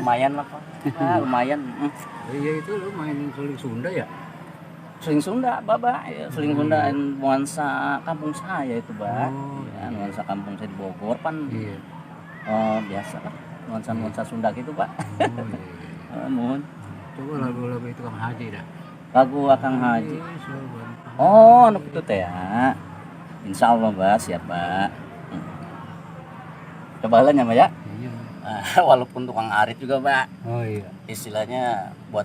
lumayan lah kong. Lumayan. Iya itu lu main suling Sunda ya? Suling Sunda, Baba. Ya, suling Sunda nuansa kampung saya itu, Bang. Oh, Ya, nuansa kampung saya di Bogor kan. Iya. Biasa lah. Nuansa Sunda gitu, Pak. Oh iya. Mohon. Coba lagu-lagu itu Kang Haji dah. Lagu Akang Haji. Sobat. Oh, anak itu teh ya. Insya Allah, Mbak, siap, Mbak. Coba lah ya, Mbak ya. Iya. Walaupun tukang arit juga, Mbak. Oh iya. Istilahnya buat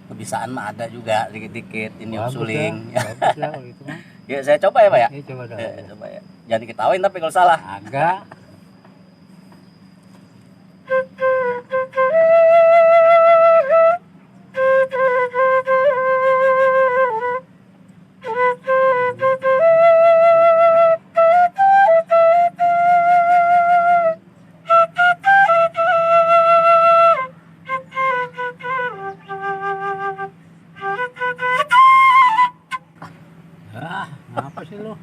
kebisaan mah ada juga dikit-dikit ini suling. Ya, bagus lah kalau itu mah. Ya, saya coba ya, Pak ya. Coba dah. Coba ya. Jangan diketawain tapi kalau salah. Agak. Apa sih lo?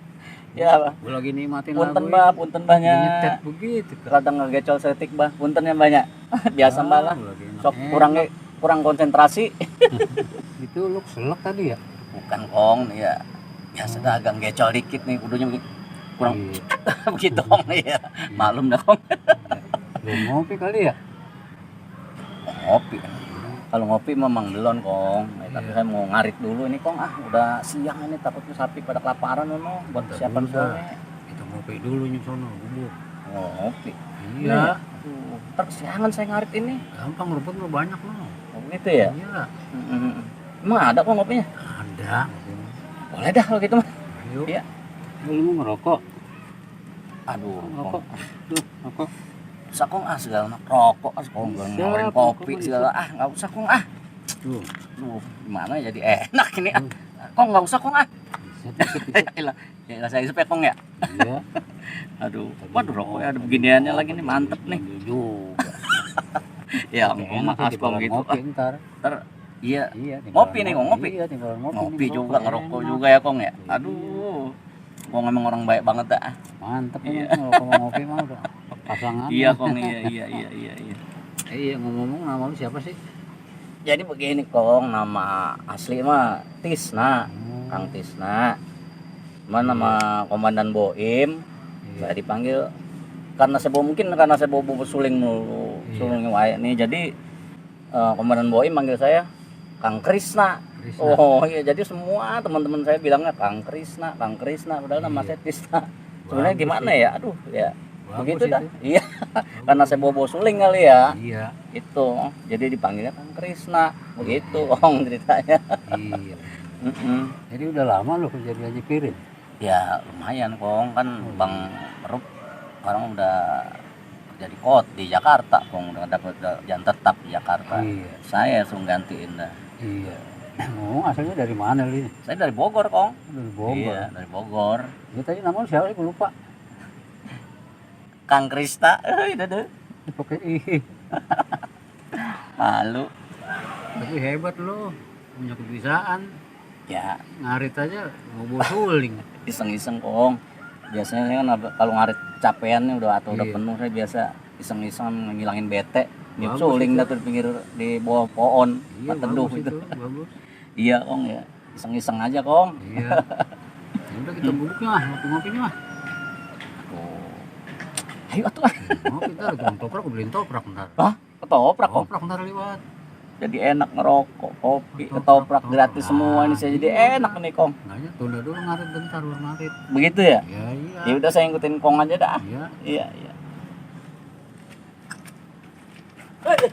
Ya, Pak. Gue lagi nikmatin Punten, lagu Mbak, punten banyak. nyetet begitu. Kadang ngegecol setik, Mbak. Punten ya banyak. Biasa, Mbak lah. Lagi enak. Sok kurang konsentrasi. Itu lu selek tadi ya? Bukan, Kong, ya. Biasa dah agak gecol dikit nih, kudunya kurang begitu, Kong. Ya. Malum dah, Kong. Belum ngopi kali ya? Ngopi. Kalau ngopi memang belum, Kong. Tapi saya mau ngarit dulu ini, Kong. Udah siang ini, takutnya sapi pada kelaparan no, buat persiapan sore. Kita ngopi dulu sono, bubuk. Oh, ngopi. Iya. Ntar kesiangan saya ngarit ini. Gampang rumput lo banyak lo. Oh, gitu ya? Iya. Emang ada kok ngopinya? Ada. Boleh dah kalau gitu mah. Ayo. Iya. Lu mau ngerokok? Aduh, Rokok. Tuh, rokok. Usah, Kong, segala rokok, Kong, ngawarin kopi segala, nggak usah, Kong, Tuh. Gimana jadi enak ini, Kong, nggak usah, Kong, Ya, saya isep ya, Kong ya. Iya. Aduh, waduh rokoknya ada beginiannya lagi nih, mantep nih. Juga. Ya, Kong, makas, Kong, gitu. Ngopi ntar. Iya, Iya. ngopi nih, Kong, ngopi. Iya, tinggal ngopi. Ngopi nih, juga, ngerokok juga ya, Kong ya. Aduh, Kong emang orang baik banget dah. Mantep Iya. nih kalau ngopi mah udah pasangan. Iya, Kong, iya. Iya, ngomong-ngomong nama lu siapa sih? Jadi begini, Kong, nama asli mah Tisna, Kang Tisna. Nama Komandan Boim, saya dipanggil karena saya bawa suling mulu, sulingnya wae nih. Jadi Komandan Boim manggil saya Kang Krisna. Oh iya, jadi semua teman-teman saya bilangnya Kang Krisna, padahal nama saya Tisna. Sebenarnya gimana ya? Aduh, ya. Begitu dah. Iya. Karena saya bawa suling kali ya. Iya. Itu. Jadi dipanggilnya Kang Krisna. Begitu, Kong, ceritanya. Iya. Jadi udah lama lu kerja di Haji Pirin? Ya lumayan, Kong, kan Bang Rup sekarang udah kerja di Jakarta, Kong, udah dapat kerjaan tetap di Jakarta. Iya. Saya langsung gantiin dah. Iya. Ngomong asalnya dari mana lu ini? Saya dari Bogor, Kong. Dari Bogor. Iya, dari Bogor. Ya tadi nama lu siapa? Gue lupa. Kang Krista. Itu deh. Oke. Malu. Tapi hebat lu, punya kebiasaan. Ya, Ngarit aja mau bawa suling. iseng-iseng, Kong. Biasanya saya kan kalau ngarit capean nih udah Iya. penuh, saya biasa iseng-iseng ngilangin bete. Niup Bagus suling itu. dah tuh di bawah pohon, Iya, teduh bagus itu. bagus. Iya, Kong, ya. Iseng-iseng aja, Kong. Iya. Ya udah kita bubuknya lah, ngopi-ngopinya lah. Oh. Ayo atuh. Ngopi ntar, tukang toprak, beliin toprak ntar. Ketoprak, Kong. Toprak ntar lewat. Jadi enak ngerokok, kopi, Ketoprak, ketoprak gratis semua ini, saya jadi enak nih, Kong. Enggaknya tunda dulu ngarit bentar, baru ngarit. Begitu ya? Ya iya. Ya udah, saya ngikutin Kong aja dah. Iya. Iya. Apa?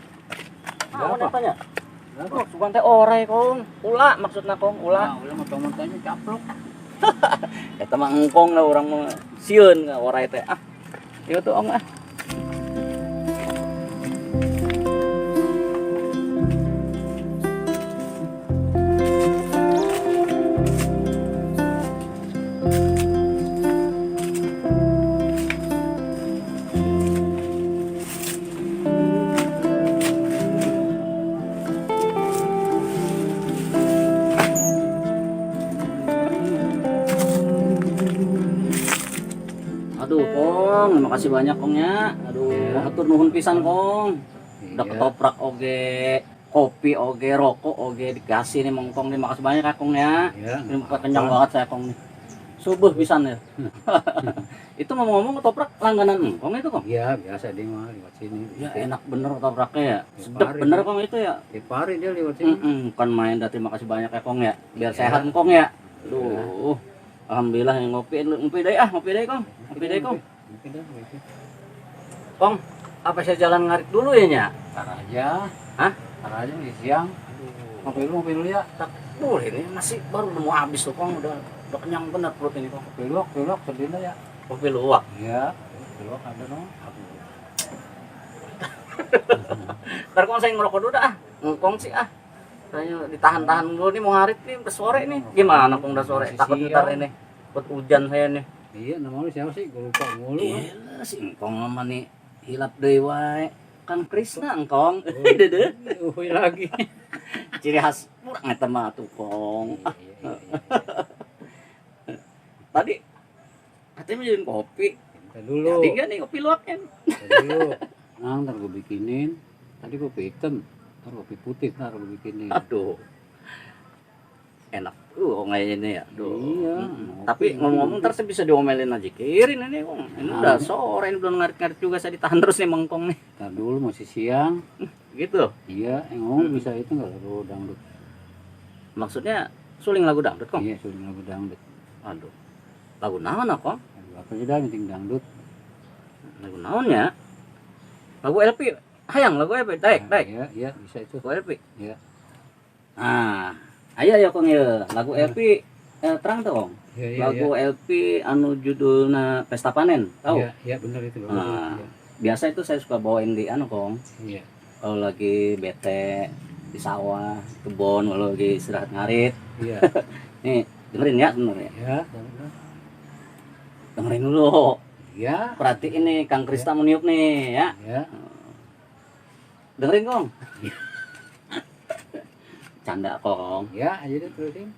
Mau tanya? Kok sugan teh orai, Kong. Ula maksudnya, Kong, ula. Ulah motor-motornya caplok. Eta mah engkong lah orang mah sieun orai teh. Ieu tuh ong . Aduh, Kong, makasih banyak, Kong ya. Aduh, hatur nuhun pisan, Kong. Udah ketoprak oge, kopi oge, rokok oge dikasih nih mengkong nih. Makasih banyak ya Kong ya. Ya, Ini kenyang banget saya Kong nih. Subuh pisan ya. Itu ngomong-ngomong ketoprak langganan Kong itu Kong. iya biasa dia mah lewat sini. Ya enak bener ketopraknya ya. Tiap Sedep hari bener dia. Kong itu ya. Tiap hari dia lewat sini. Bukan main dah, terima kasih banyak ya Kong ya. Biar Ya. sehat Kong ya. Duh. Alhamdulillah yang ngopi deh ngopi deh Kong. Ngopi deh Kong. Ngopi dah, ngopi. Kong, apa saya jalan ngarit dulu ya nya? Ntar aja. Hah? Ntar aja di siang. Ngopi dulu ya. Tak boleh ini masih baru mau habis tuh Kong, udah kenyang bener perut ini Kong. Kopi luwak sedina ya. Kopi luwak. Iya, kopi luwak ada no. Ntar Kong saya ngerokok dulu dah. Ngkong sih ah. Kayaknya ditahan-tahan dulu nih mau ngarit nih udah sore nih. Gimana Kong udah sore? Masih Takut siang. ntar ini. Takut hujan saya nih. Iya, nama lu siapa sih? Gue lupa mulu. Iya si Ngkong sama nih hilap deui wae. Kang Krisna Ngkong. Dede. Lagi. Ciri khas kurang eta mah tuh Kong. Iya. Tadi katanya jadi kopi. Ntar dulu. Jadi enggak nih kopi luwaknya? Ntar dulu. Nah, ntar gue bikinin. Tadi kopi hitam. Ntar kopi putih ntar gue bikinin. Aduh. Enak. Kayak ini ya. Aduh. Iya. Tapi ngomong-ngomong ntar saya bisa diomelin aja kirin ini Kong. Ini udah sore ini belum ngarit-ngarit juga, saya ditahan terus nih mengkong nih. Ntar dulu masih siang. Gitu. Iya, ngomong bisa itu nggak lagu dangdut? Maksudnya suling lagu dangdut Kong? Iya, sudah lagu dangdut. Aduh. Lagu naon ah, Kong? Lagu apa aja dah, penting dangdut. Lagu naon ya? Lagu LP. Hayang lagu LP. Daek. Iya, bisa itu. Lagu LP. Iya. Ah, ayo Kong ya. Lagu LP terang tuh Kong. Iya, Lagu LP anu judulna Pesta Panen, tahu? Iya, benar itu. Nah. Iya. Biasa itu saya suka bawain di anu Kong. Iya. Kalau lagi bete di sawah, kebon, kalau lagi istirahat ngarit. Iya. Nih, dengerin ya sebenarnya. Ya, benar. Dengerin dulu. Iya. Perhatiin nih Kang Krista meniup nih ya. Ya. Dengerin Kong. Canda Kong. Ya, aja deh terusin.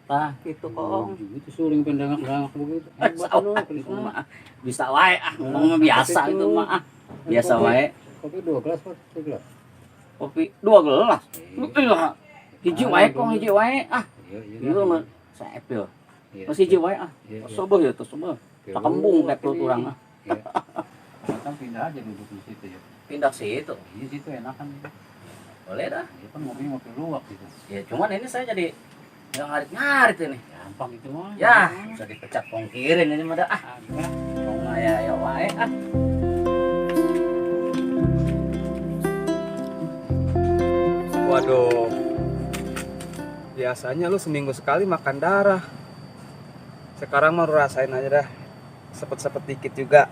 Tah, gitu Kong. Itu suling pendangak-dangak begitu. Hebat lu, Krisna. Bisa wae ah, ngomong biasa itu mah ah. Biasa wae. Kopi 2 gelas, Pak. 2 gelas. Kopi 2 gelas. Iya. Hiji wae Kong, hiji wae ah. Iya, Ieu mah saepil. Iya. Masih hiji wae ah. Iya. Soboh ya tuh soboh. Takembung kayak perut urang ah. Iya. Kan pindah aja duduk di situ ya. Pindah situ. Iya, situ enakan. Boleh dah. Ya kan ngopi luwak gitu. Ya cuman ini saya jadi yang ngarit-ngarit ini. Gampang itu mah. Ya, bisa dipecat pongkirin ini mah dah ah. Agak. Mau ya wae ah. Waduh, biasanya lu seminggu sekali makan darah. Sekarang mau rasain aja dah, sepet-sepet dikit juga.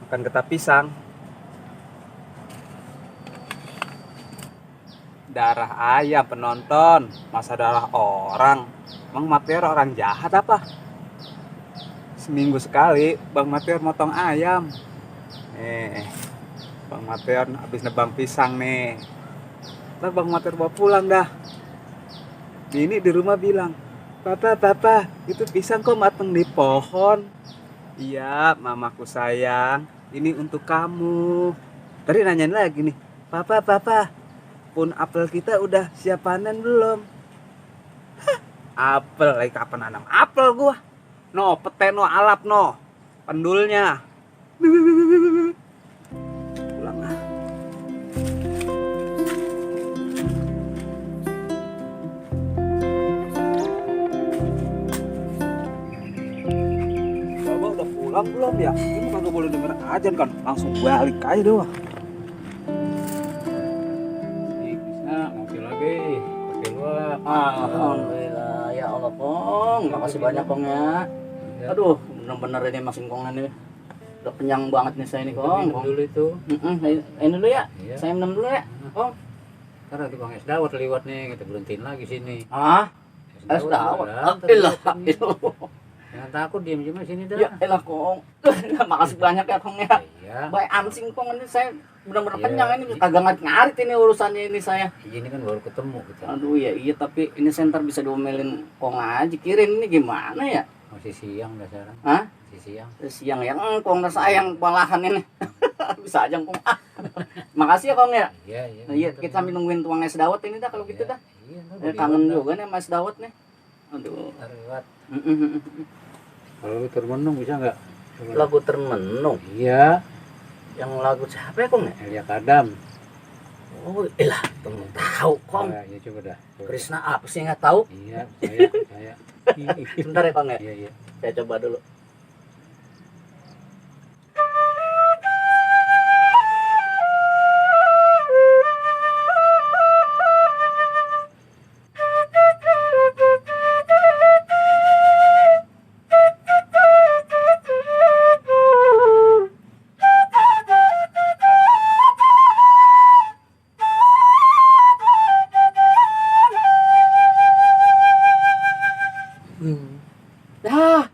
Makan getah pisang. Darah ayam penonton, masa darah orang. Bang Matiar orang jahat apa? Seminggu sekali Bang Matiar motong ayam. Bang Matiar habis nebang pisang nih. Ntar Bang Matiar bawa pulang dah. Bini di rumah bilang, Papa, itu pisang kok mateng di pohon. Iya, mamaku sayang, ini untuk kamu. Tadi nanyain lagi nih, Papa, pun apel kita udah siap panen belum? Hah, apel, lagi kapan nanam apel gua? No, pete no, alap no, pendulnya. Pulang ah. Baba udah pulang belum ya? Ini kagak boleh denger ajan kan? Langsung balik aja doang. Nih, Krisna, ngopi lagi. Kopi luwak. Alhamdulillah ya Allah Kong. Makasih banyak Kong ya. Ya. Aduh, bener-bener ini masing Kong ini. Udah kenyang banget nih saya nih Kong. Minum dulu itu. Ini dulu ya. Iya. Saya minum dulu ya. Kong. Ntar ada tukang es dawet lewat nih, kita berhentiin lagi sini. Ah, es dawet. ada, ntar Ilah, lewat sini. ilah. Jangan takut, diam-diam aja sini dah. Ya elah Kong. Makasih banyak ya Kong ya. Iya. Baik ansing Kong, ini saya benar-benar Iya. kenyang ini, kagak ngarit ini urusannya ini saya. Ini kan baru ketemu kita. Aduh ya iya, tapi ini center bisa diomelin Kong aja, kirim ini gimana ya? Masih siang dah sekarang. Hah? Masih siang. Siang ya, Kong sayang malahan ini. Bisa aja Kong. Ah. Makasih ya Kong ya. Iya, iya. Nah, iya, kita sambil nungguin tuang es dawet ini dah kalau gitu dah. Iya, Kangen juga nih sama es dawet nih. Aduh. Ntar lewat. Mm-mm. Kalau lu termenung bisa nggak? Coba. Lagu termenung. Iya. Yang lagu siapa ya Kong ya? Elia Kadam. Oh, ilah, temen tahu Kong. Ah, iya coba dah. Coba. Krishna apa sih nggak tahu? Iya, saya. Sebentar ya Kong ya. Iya, iya. Saya coba dulu. Dah,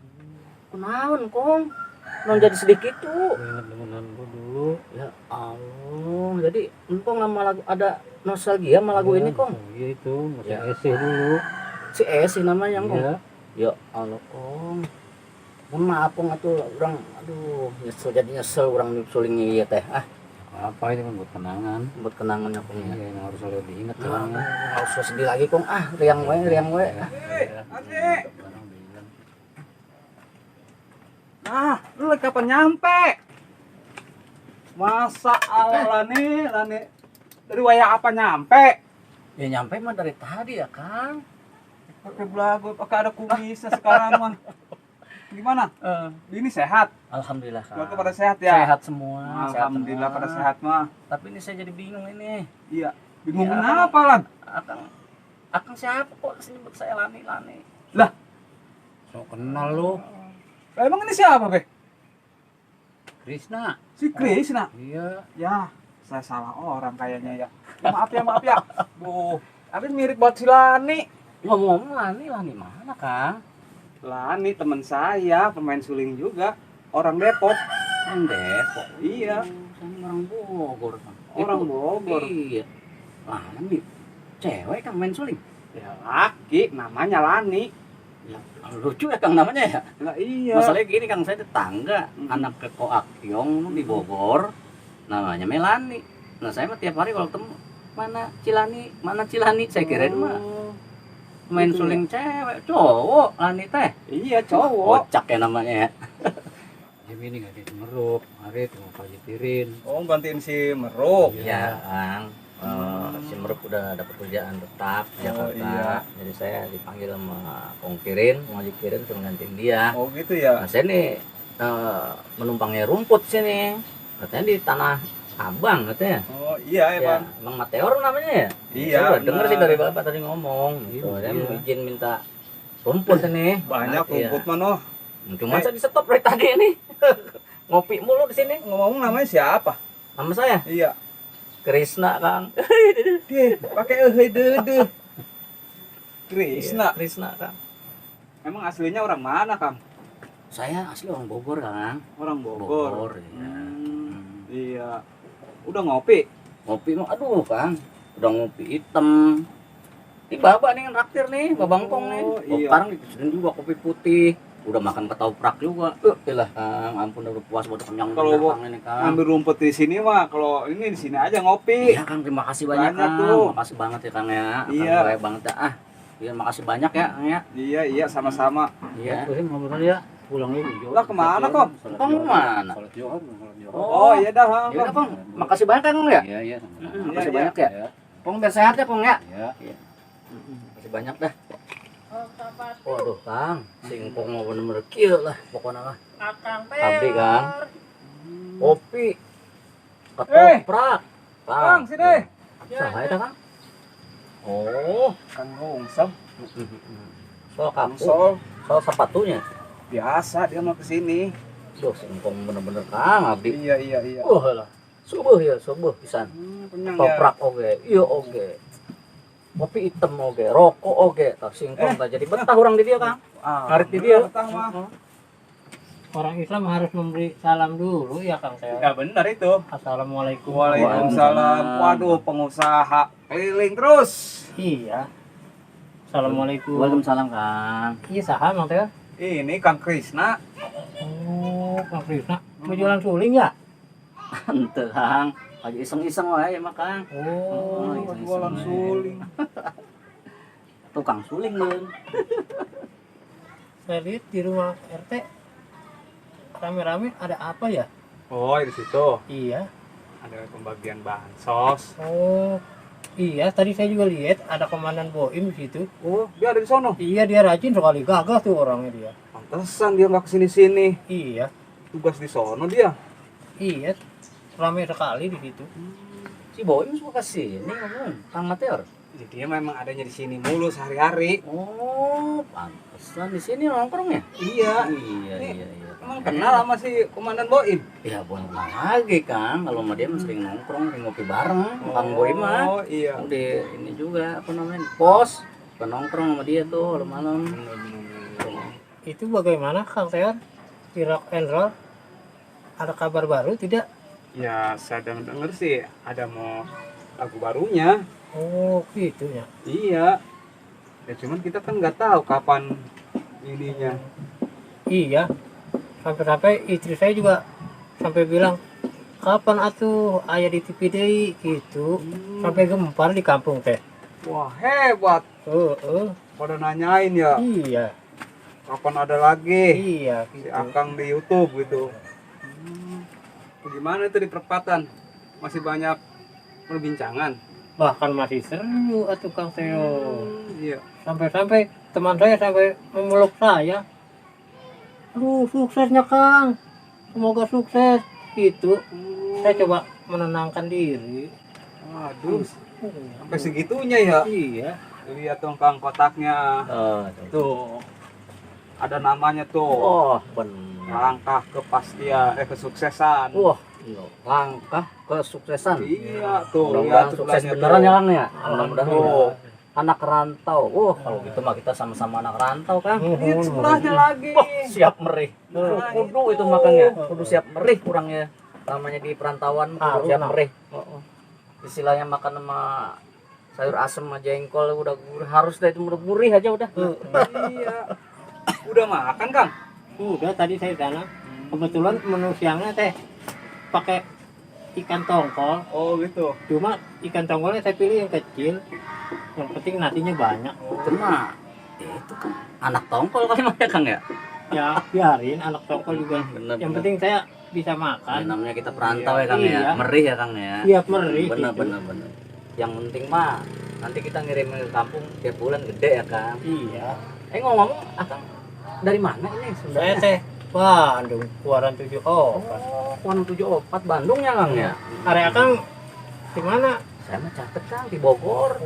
kenaon Kong? Non jadi sedikit tuh. Ingat temenan gua dulu. Ya Allah, jadi Kong nama lagu ada nostalgia sama lagu ini Kong. Oh, iya itu, masih Ya. esih dulu. Si Esi namanya Kong. Iya. Ya Allah Kong. Mohon maaf Kong atuh orang aduh nyesel jadi nyesel orang nyusulin ieu teh. Ah, Apa itu kan buat kenangan. buat kenangannya Kong Iya, ya. yang harus selalu diingat Nah, orangnya. nggak usah sedih lagi Kong. Ah, riang we. Iya. Adik. Sekarang bilang. Nah, lu lagi kapan nyampe? Masa Lani dari waya apa nyampe? Ya nyampe mah dari tadi ya Kang. Pakai belagu, pakai ada kumisnya sekarang mah. Gimana? Ini sehat? Alhamdulillah Kang. Keluarga pada sehat ya? Sehat semua. Alhamdulillah pada sehat mah. Tapi ini saya jadi bingung ini. Iya. Bingung Iya. kenapa, Lan? Akang siapa kok nyebut saya Lani? Sok kenal lu. Lah, emang ini siapa, Be? Krishna. Si Krisna. Iya. Ya, saya salah orang kayaknya ya. Ya, maaf ya. Duh, tapi mirip buat si Lani. Ngomong Lani mana Kang? Lani teman saya, pemain suling juga. Orang Depok. Depok. Iya, Saya orang Bogor Kang. orang Itu- Bogor. Iya. Lani. Cewek Kang main suling. Ya, laki namanya Lani. Ya, lucu ya Kang namanya ya. Lah iya. Masalahnya gini Kang, saya tetangga anak ke Koakyong di Bogor. Namanya Melani. Nah, saya mah tiap hari kalau ketemu mana Cilani, saya kirain mah main Gitu ya? suling cewek, cowok Lani teh. Iya, cowok. Kocak ya namanya ya. Jam ini nggak dimerup. Hari itu mau pajitirin. Oh, gantiin si Meruk. Iya, Kang. Si Merup udah dapat kerjaan tetap di Oh, Jakarta. iya. Jadi saya dipanggil sama Kong Kirin, mau Kirin suruh gantiin dia. Oh, gitu ya. Nah, saya nih menumpangnya rumput sini. Katanya di Tanah Abang katanya. Oh, iya, Ya, Bang. emang Mateor namanya ya? Iya, Saya udah denger benar. sih dari Bapak tadi ngomong. Gitu. Saya Iya. mau izin minta rumput ini. Banyak Iya. rumput mah, noh. Cuma saya di stop dari tadi nih. Ngopi mulu di sini. Ngomong namanya siapa? Nama saya Iya. Krisna, Kang. Dia pakai dede. Krisna. Iya, Krisna, Kang. Emang aslinya orang mana, Kang? Saya asli orang Bogor, Kang. Orang Bogor. Bogor, iya. Iya. Udah ngopi? Ngopi mah aduh, Kang. Udah ngopi hitam. Ini Bapak nih nraktir nih, Babang Kong nih. Oh, iya. Sekarang dikasihin juga kopi putih. Udah makan ketoprak juga. Ilah, Kang, ampun udah puas buat kenyang Kalau bener, gua Kang ini, Kang. Ambil rumput di sini mah, kalau ini di sini aja ngopi. Iya, Kang, terima kasih banyak, Banyak Kang. tuh. Makasih banget ya, Kang ya. Iya. Kang baik banget ya. Ah. Iya, makasih banyak ya, Kang ya. Iya, sama-sama. Iya. Terus ngobrol ya. Pulang dulu. Lah, kemana, Kong? Kong mana? Salat Johor, salat Johor. Oh, iya dah, Kong. Ya udah, Kong. Makasih banyak, Kang ya. Iya, iya. sama-sama. Makasih iya. banyak ya. Iya. Kong biar sehat ya, Kong ya. Iya. Makasih banyak dah. Waduh, Kang, singkong mau bener-bener kieu lah pokoknya lah. Abdi, Kang. Kopi. Ketoprak. Kang, sini. Saha eta, Kang? Oh, Kang Rungsem. soal kapu, Sol. soal sepatunya. Biasa dia mau kesini. Duh, singkong bener-bener Kang Abdi. Iya. Lah. Subuh ya, subuh pisan. Kenyang ya. Ketoprak oge. Iya oge. kopi hitam oge, rokok oge, tah singkong tah jadi betah orang di dia Kang. Ngarit di dia. Betah mah. Orang Islam harus memberi salam dulu ya Kang Teo. Ya benar itu. Assalamualaikum. Waalaikumsalam. Waduh, pengusaha keliling terus. Iya. Assalamualaikum. Waalaikumsalam Kang. Iya saha Mang Teo. Ini Kang Krisna. Oh, Kang Krisna. Mau jualan suling ya? Henteu Kang, lagi iseng-iseng wae mah Kang. Oh, iseng-iseng Jualan wae. suling. Tukang suling beun. saya lihat di rumah RT rame-rame ada apa ya? Oh, di situ Iya. ada pembagian bansos. Oh, iya. Tadi saya juga lihat ada komandan Boim di situ. Oh, dia ada di sono. Iya, dia rajin sekali, gagah tuh orangnya dia. Pantesan dia nggak kesini-sini. Iya, Tugas di sono dia. iya. Ramai sekali di situ. Si Boim suka kesini ngomong, Kang Mateor. Jadi dia memang adanya di sini mulu sehari-hari. Oh, pantesan di sini nongkrong ya? Iya. Iya. Emang kenal sama si Komandan Boim? Ya boleh lagi Kang, kalau sama dia mah sering nongkrong, sering ngopi bareng, Kang Boim mah. Oh, iya. Udah ini juga apa namanya? Pos, suka nongkrong sama dia tuh malam-malam. Itu bagaimana Kang Teor? Di Rock and Roll ada kabar baru tidak? Ya, saya dengar sih ada mau lagu barunya. Oh, gitu ya. Iya. Ya cuman kita kan nggak tahu kapan ininya. Iya. Sampai-sampai istri saya juga sampai bilang, kapan atuh ayah di TV deui gitu. Sampai gempar di kampung teh. Wah, hebat. Pada nanyain ya, Iya. kapan ada lagi Iya, si gitu. Akang di YouTube gitu. Gimana itu di perempatan? Masih banyak perbincangan. Bahkan masih seru atuh Kang Teo. Iya. Sampai-sampai teman saya sampai memeluk saya. Aduh, suksesnya Kang. Semoga sukses. Gitu. Saya coba menenangkan diri. Waduh, sampai segitunya ya. Iya. Lihat dong Kang kotaknya. Tuh. Ada namanya tuh. Oh, bener. Langkah kepastian kesuksesan. Wah, iya. Langkah kesuksesan. Iya tuh. Mudah-mudahan lihat sukses sebelahnya beneran tuh. ya Kang ya. Mudah-mudahan Tuh. anak rantau. Kalau gitu mah kita sama-sama anak rantau Kang. Lihat sebelahnya lagi. Wah, siap merih. Nah, Kudu itu makanya. Kudu siap merih kurangnya. Namanya di perantauan kudu Harus, siap nah. merih. Istilahnya makan sama sayur asem sama jengkol udah harus deh itu gurih aja udah. Iya. Udah makan Kang? Udah tadi saya di sana. Kebetulan menu siangnya teh pakai ikan tongkol. Oh gitu. Cuma ikan tongkolnya saya pilih yang kecil. Yang penting nasinya banyak. Itu mah itu kan anak tongkol kali mah ya Kang ya. Ya biarin anak tongkol juga. Bener, Yang bener. penting saya bisa Ya, makan. namanya kita perantau ya Kang Iya. ya. Merih ya Kang ya. Siap merih. Bener gitu. bener. Yang penting mah nanti kita ngirim ke kampung tiap bulan gede ya Kang. Iya. Ngomong-ngomong Akang dari mana ini Saya sebenarnya? teh Bandung, Kuaran 7 Oh, Kuan 74 Bandung ya Kang ya. Area Kang di mana? Saya mah caket Kang di Bogor.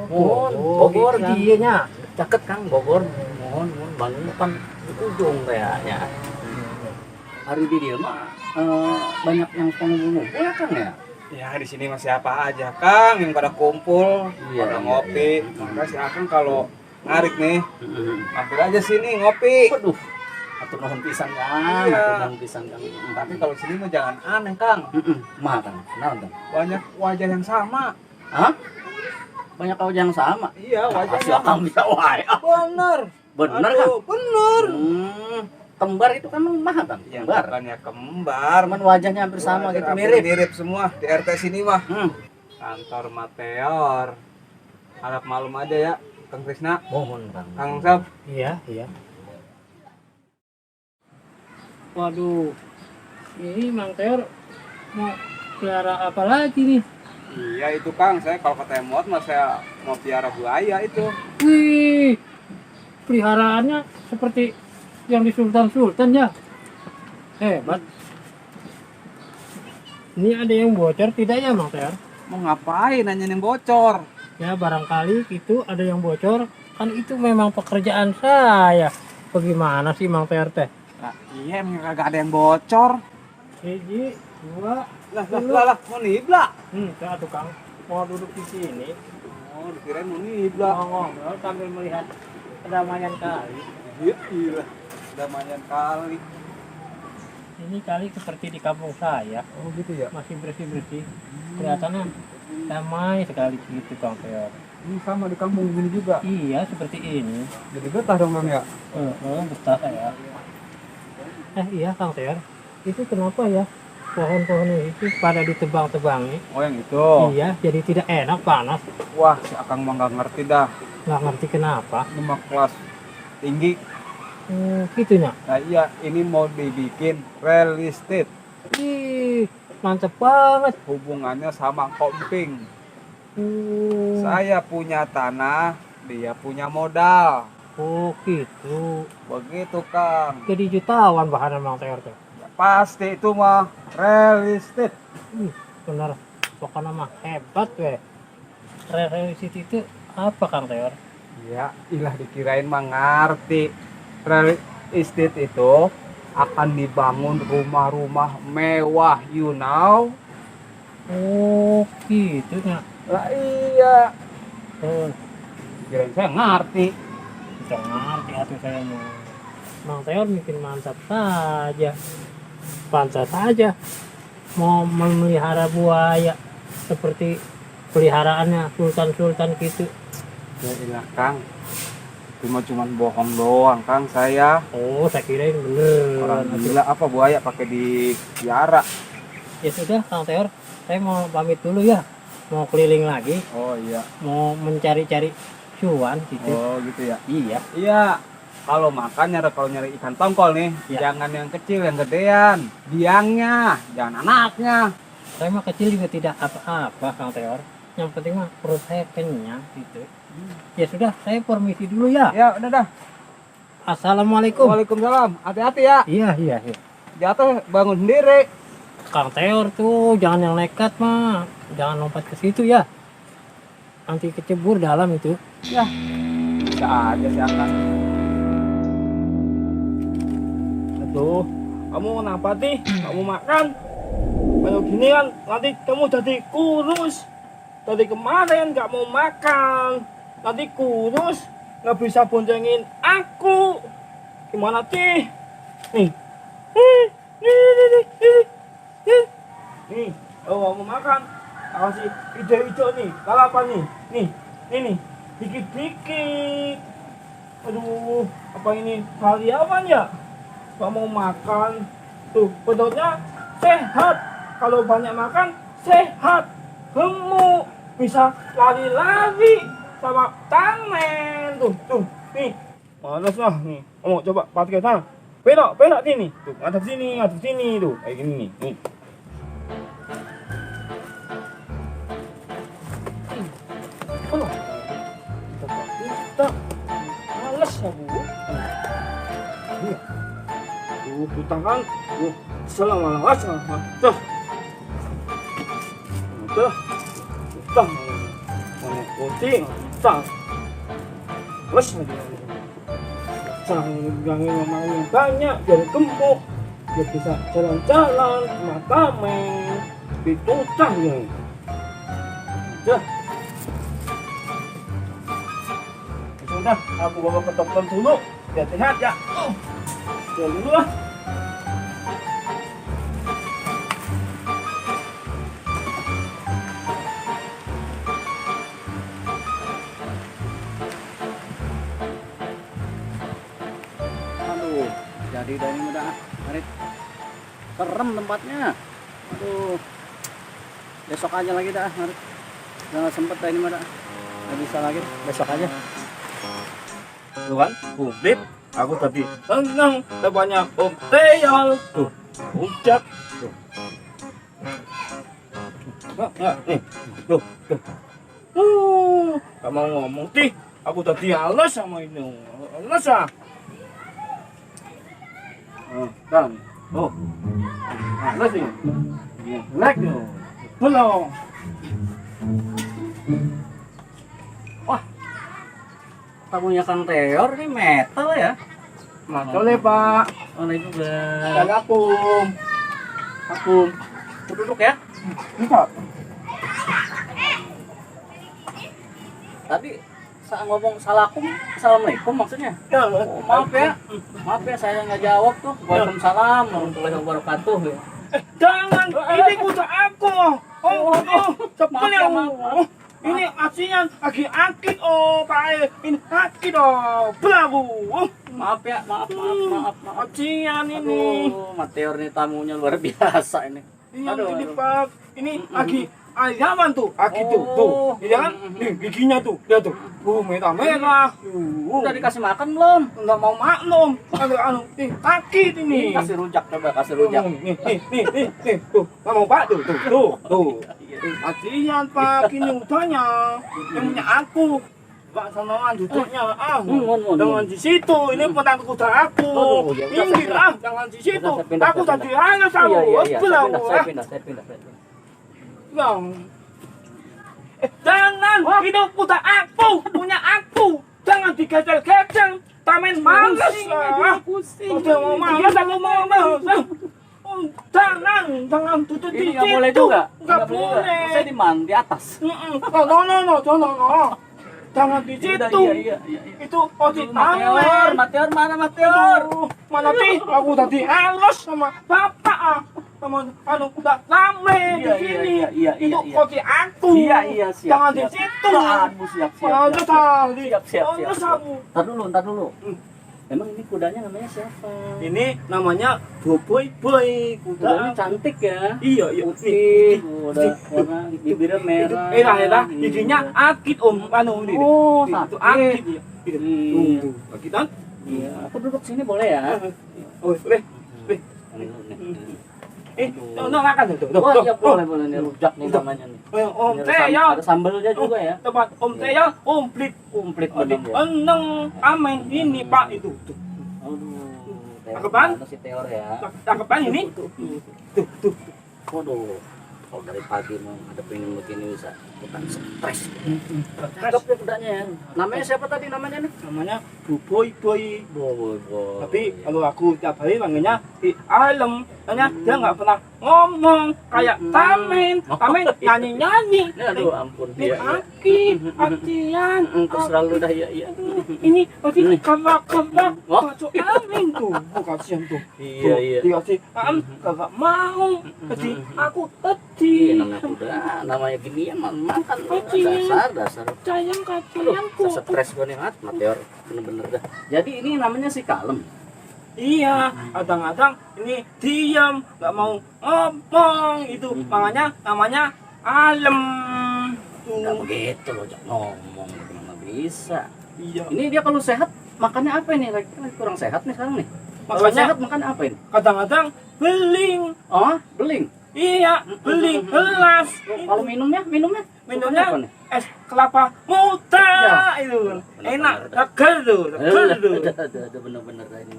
Oh, Bogor gitu Kang. dia nya. Caket Kang Bogor. Mohon Bandung kan di ujung kayaknya. Hari di dia mah banyak yang ngumpul ya Kang ya. Ya di sini masih apa aja Kang yang pada kumpul, Iya, pada iya, ngopi. iya. Maka si Akang kalau ngarik nih, mampir aja sini ngopi. Waduh. Atur nuhun pisan Kang. Iya. Atur nuhun pisan Kang. Tapi kalau sini mah jangan aneh Kang. Mah Kang. Kenapa Kang? Banyak wajah yang sama. Hah? Banyak kau yang sama. Iya wajah Asli Akang bisa wae. Bener. Bener Kang. Aduh, bener. Kembar itu kan mah Kang. Yang Kembar. bukannya kembar, Cuman wajahnya hampir sama wajah gitu hampir mirip. mirip semua di RT sini mah. Kantor Mateor. Harap malum aja ya, Kang Krisna, Mohon Kang. Kang Sab. Iya. Waduh. Ini Mang Teor mau pelihara apa lagi nih? Iya itu Kang, saya kalau kata Emot mah saya mau piara buaya itu. Wih. Peliharaannya seperti yang di Sultan ya. Hebat. Ini ada yang bocor tidak ya Mang Teor? Mau ngapain nanyain bocor? Ya barangkali itu ada yang bocor. Kan itu memang pekerjaan saya. Bagaimana sih Mang Teor teh? Nah, iya emang kagak ada yang bocor. Hiji, dua, Lah, mau nibla. saya tukang mau duduk di sini. Oh, dikirain mau nibla. Ngobrol sambil melihat kedamaian kali. Iya, udah lumayan kali. Ini kali seperti di kampung saya, Oh gitu ya. masih bersih-bersih. Kelihatannya damai sekali gitu Kang Teo. Ini sama di kampung gini juga. Iya, seperti ini. Jadi betah dong Bang ya. Betah ya. Iya Kang Teo. Itu kenapa ya pohon-pohon itu pada ditebang-tebangi? Oh yang itu. Iya, jadi tidak enak, panas. Wah, si Akang mah nggak ngerti dah. Nggak ngerti kenapa. Ini mah kelas tinggi. Gitu ya. Nah iya, ini mau dibikin real estate. Ih, mantep banget. Hubungannya sama komping. Uh, Saya punya tanah, dia punya modal. oh gitu. Begitu Kang. Jadi jutawan bahan Mang Teo tuh. Ya, pasti itu mah real estate. Bener. Pokoknya mah hebat weh. Realistis itu apa Kang Teo? Ya, ilah dikirain mah ngerti. Real estate itu akan dibangun rumah-rumah mewah, you know. Oh gitu ya. Lah iya, Oh, kirain saya ngerti. bisa ngerti hati saya mau. Mang Teo bikin mantap saja. Pantas saja mau memelihara buaya seperti peliharaannya sultan-sultan gitu. Ya ilah Kang, itu mah cuman bohong doang Kang saya. Oh, saya kirain bener. Orang gila apa buaya pakai dipiara. Ya sudah, Kang Teor, saya mau pamit dulu ya. Mau keliling lagi, Oh iya. mau mencari-cari cuan gitu. Oh gitu ya. Iya. Iya. Kalau makan kalau nyari ikan tongkol nih, Ya. jangan yang kecil, yang gedean. Biangnya, jangan anaknya. Saya mah kecil juga tidak apa-apa, Kang Teor. Yang penting mah perut saya kenyang gitu. Ya sudah, saya permisi dulu ya. Ya udah dah. Assalamualaikum. Waalaikumsalam. Hati-hati ya. Iya. Jatuh bangun sendiri. Kang Teor tuh jangan yang nekat mah. Jangan lompat ke situ ya. Nanti kecebur dalam itu. Ya. Bisa aja sih Akang. Aduh, kamu kenapa sih? Kamu makan? Kalau gini kan nanti kamu jadi kurus. Dari kemarin nggak mau makan, nanti kurus, nggak bisa boncengin aku. Gimana sih? Nih, nih, oh mau makan? Aku kasih hijau-hijau nih, lalapan nih, nih, dikit-dikit. Aduh, apa ini karyawan ya? Gak mau makan, tuh perutnya sehat. Kalau banyak makan sehat, gemuk, bisa lari-lari sama tangan. Tuh, nih, malas lah nih. Kamu coba pakai tangan, belok sini, tuh ngadep sini, tuh kayak gini nih. Oh, kita malas ya bu. Tuh tangan, selamat tuh. Tuh, mau kucing, tuh. Terus lagi. Jangan ngomongin banyak, jadi gemuk. Dia bisa jalan-jalan, makan, ditutang ya. Dah. Sudah, aku bawa ke dokter dulu. Biar sehat ya. Jalan dulu lah. Aduh, jadi dari muda Arit. Serem tempatnya. Aduh. Besok aja lagi dah, Arit. Udah nggak sempet dah ini muda. Nggak bisa lagi, besok aja. Tuh kan, publik. Aku tadi tenang, banyak hotel. Tuh, puncak. Tuh. Nah, nih. Tuh. Gak mau ngomong sih. Aku tadi alas sama ini. Alas ah. Kan. Oh. Alas nih. Jelek nih. Belum. Tamunya Kang Teor ini metal ya. Boleh Pak. Boleh juga. Assalamualaikum. Akum. Duduk ya. Enggak. tadi saya ngomong salakum, assalamualaikum maksudnya. Oh, maaf ya saya nggak jawab tuh. Waalaikumsalam warahmatullahi wabarakatuh. Ya. Jangan, ini kuda aku. Oh, sebel ya. Maaf. Ini asian lagi akid Pak. Ini akid Bravo. Maaf. Asian ini. Aduh, Mateor nih tamunya luar biasa ini. Iya, Aduh. ini Pak. Ini lagi ayaman tuh, akid tuh. Iya kan? Nih giginya tuh, lihat tuh. Merah. Udah dikasih makan belum? Enggak mau maklum. Nih akid ini. Kasih rujak coba, kasih rujak. Nih, tuh, nggak mau Pak, tuh. Kasihan Pak, ini udahnya, yang punya aku. Pak sanoan duduknya, jangan di situ, ini bukan kuda aku. Aduh, ya udah, Minggir saya jangan di situ. Udah, saya pindah, Aku saya tadi halus aku, Iya, belau. saya pindah. Yang, jangan, itu kuda aku, punya aku. Jangan digeser-geser, tamen males. Udah mau males, aku mau males. Jangan duduk di Ini situ. nggak boleh juga. Nggak boleh. Saya di atas. No. Jangan di situ. Iya. Itu ojek Mateor, tamer. mana Mateor? Mana sih? Aku tadi halus sama bapak. Sama udah rame di Iya, sini. iya. Itu ojek aku. Iya, siap. Jangan di situ. Aduh, siap. Halus tadi. Siap. Halus aku. Ntar dulu. Emang ini kudanya namanya siapa? Ini namanya Boboy. Kudanya Kuda. cantik ya. Iya. Putih, udah warna bibirnya merah. Elah, giginya akid om, ini. Oh, Itu sakit. akid ya. Iya. Tuh, akidan. Iya, aku duduk sini boleh ya? Oh, boleh. Makan tuh. Oh iya boleh nih rujak nih namanya nih. Om Ini teh ya. ada sambelnya juga ya. Tempat om teh ya, komplit. Komplit bening ya. Eneng amen ini Pak itu. Tuh. Aduh. Cakapan? Si Teor ya. Cakapan ini. Tuh. Waduh. Kalau dari pagi mau ngadepin begini bisa bukan stres. Cakep ya kudanya ya. Namanya siapa tadi namanya nih? Namanya Boboy. Boy. Tapi kalau aku tiap hari manggilnya di alam, tanya dia nggak pernah ngomong kayak tamen nyanyi. Aduh ampun Ini dia. akian. Terus selalu dah iya. Ini pasti kagak Wah. masuk angin tuh. Kasihan tuh. Iya. Dikasih kagak mau. Jadi aku tadi. Iya namanya kuda, namanya gini ya makan dasar. Sayang Aduh, kasihanku. stres gue nih Mateor, bener-bener dah. Jadi ini namanya si kalem. Iya, kadang-kadang ini diam, nggak mau ngomong itu. Makanya namanya alam. Nggak begitu loh, jangan ngomong gimana bisa. Iya. Ini dia kalau sehat makannya apa ini? Lagi kurang sehat nih sekarang nih. Kalau Makanya sehat makan apa ini? kadang-kadang beling. Oh, beling. Iya, beling gelas. Kalau minumnya Minumnya apa nih? es kelapa muda Ya. itu. Bener, Enak, bener. seger tuh, seger tuh. Ada bener-bener dah ini.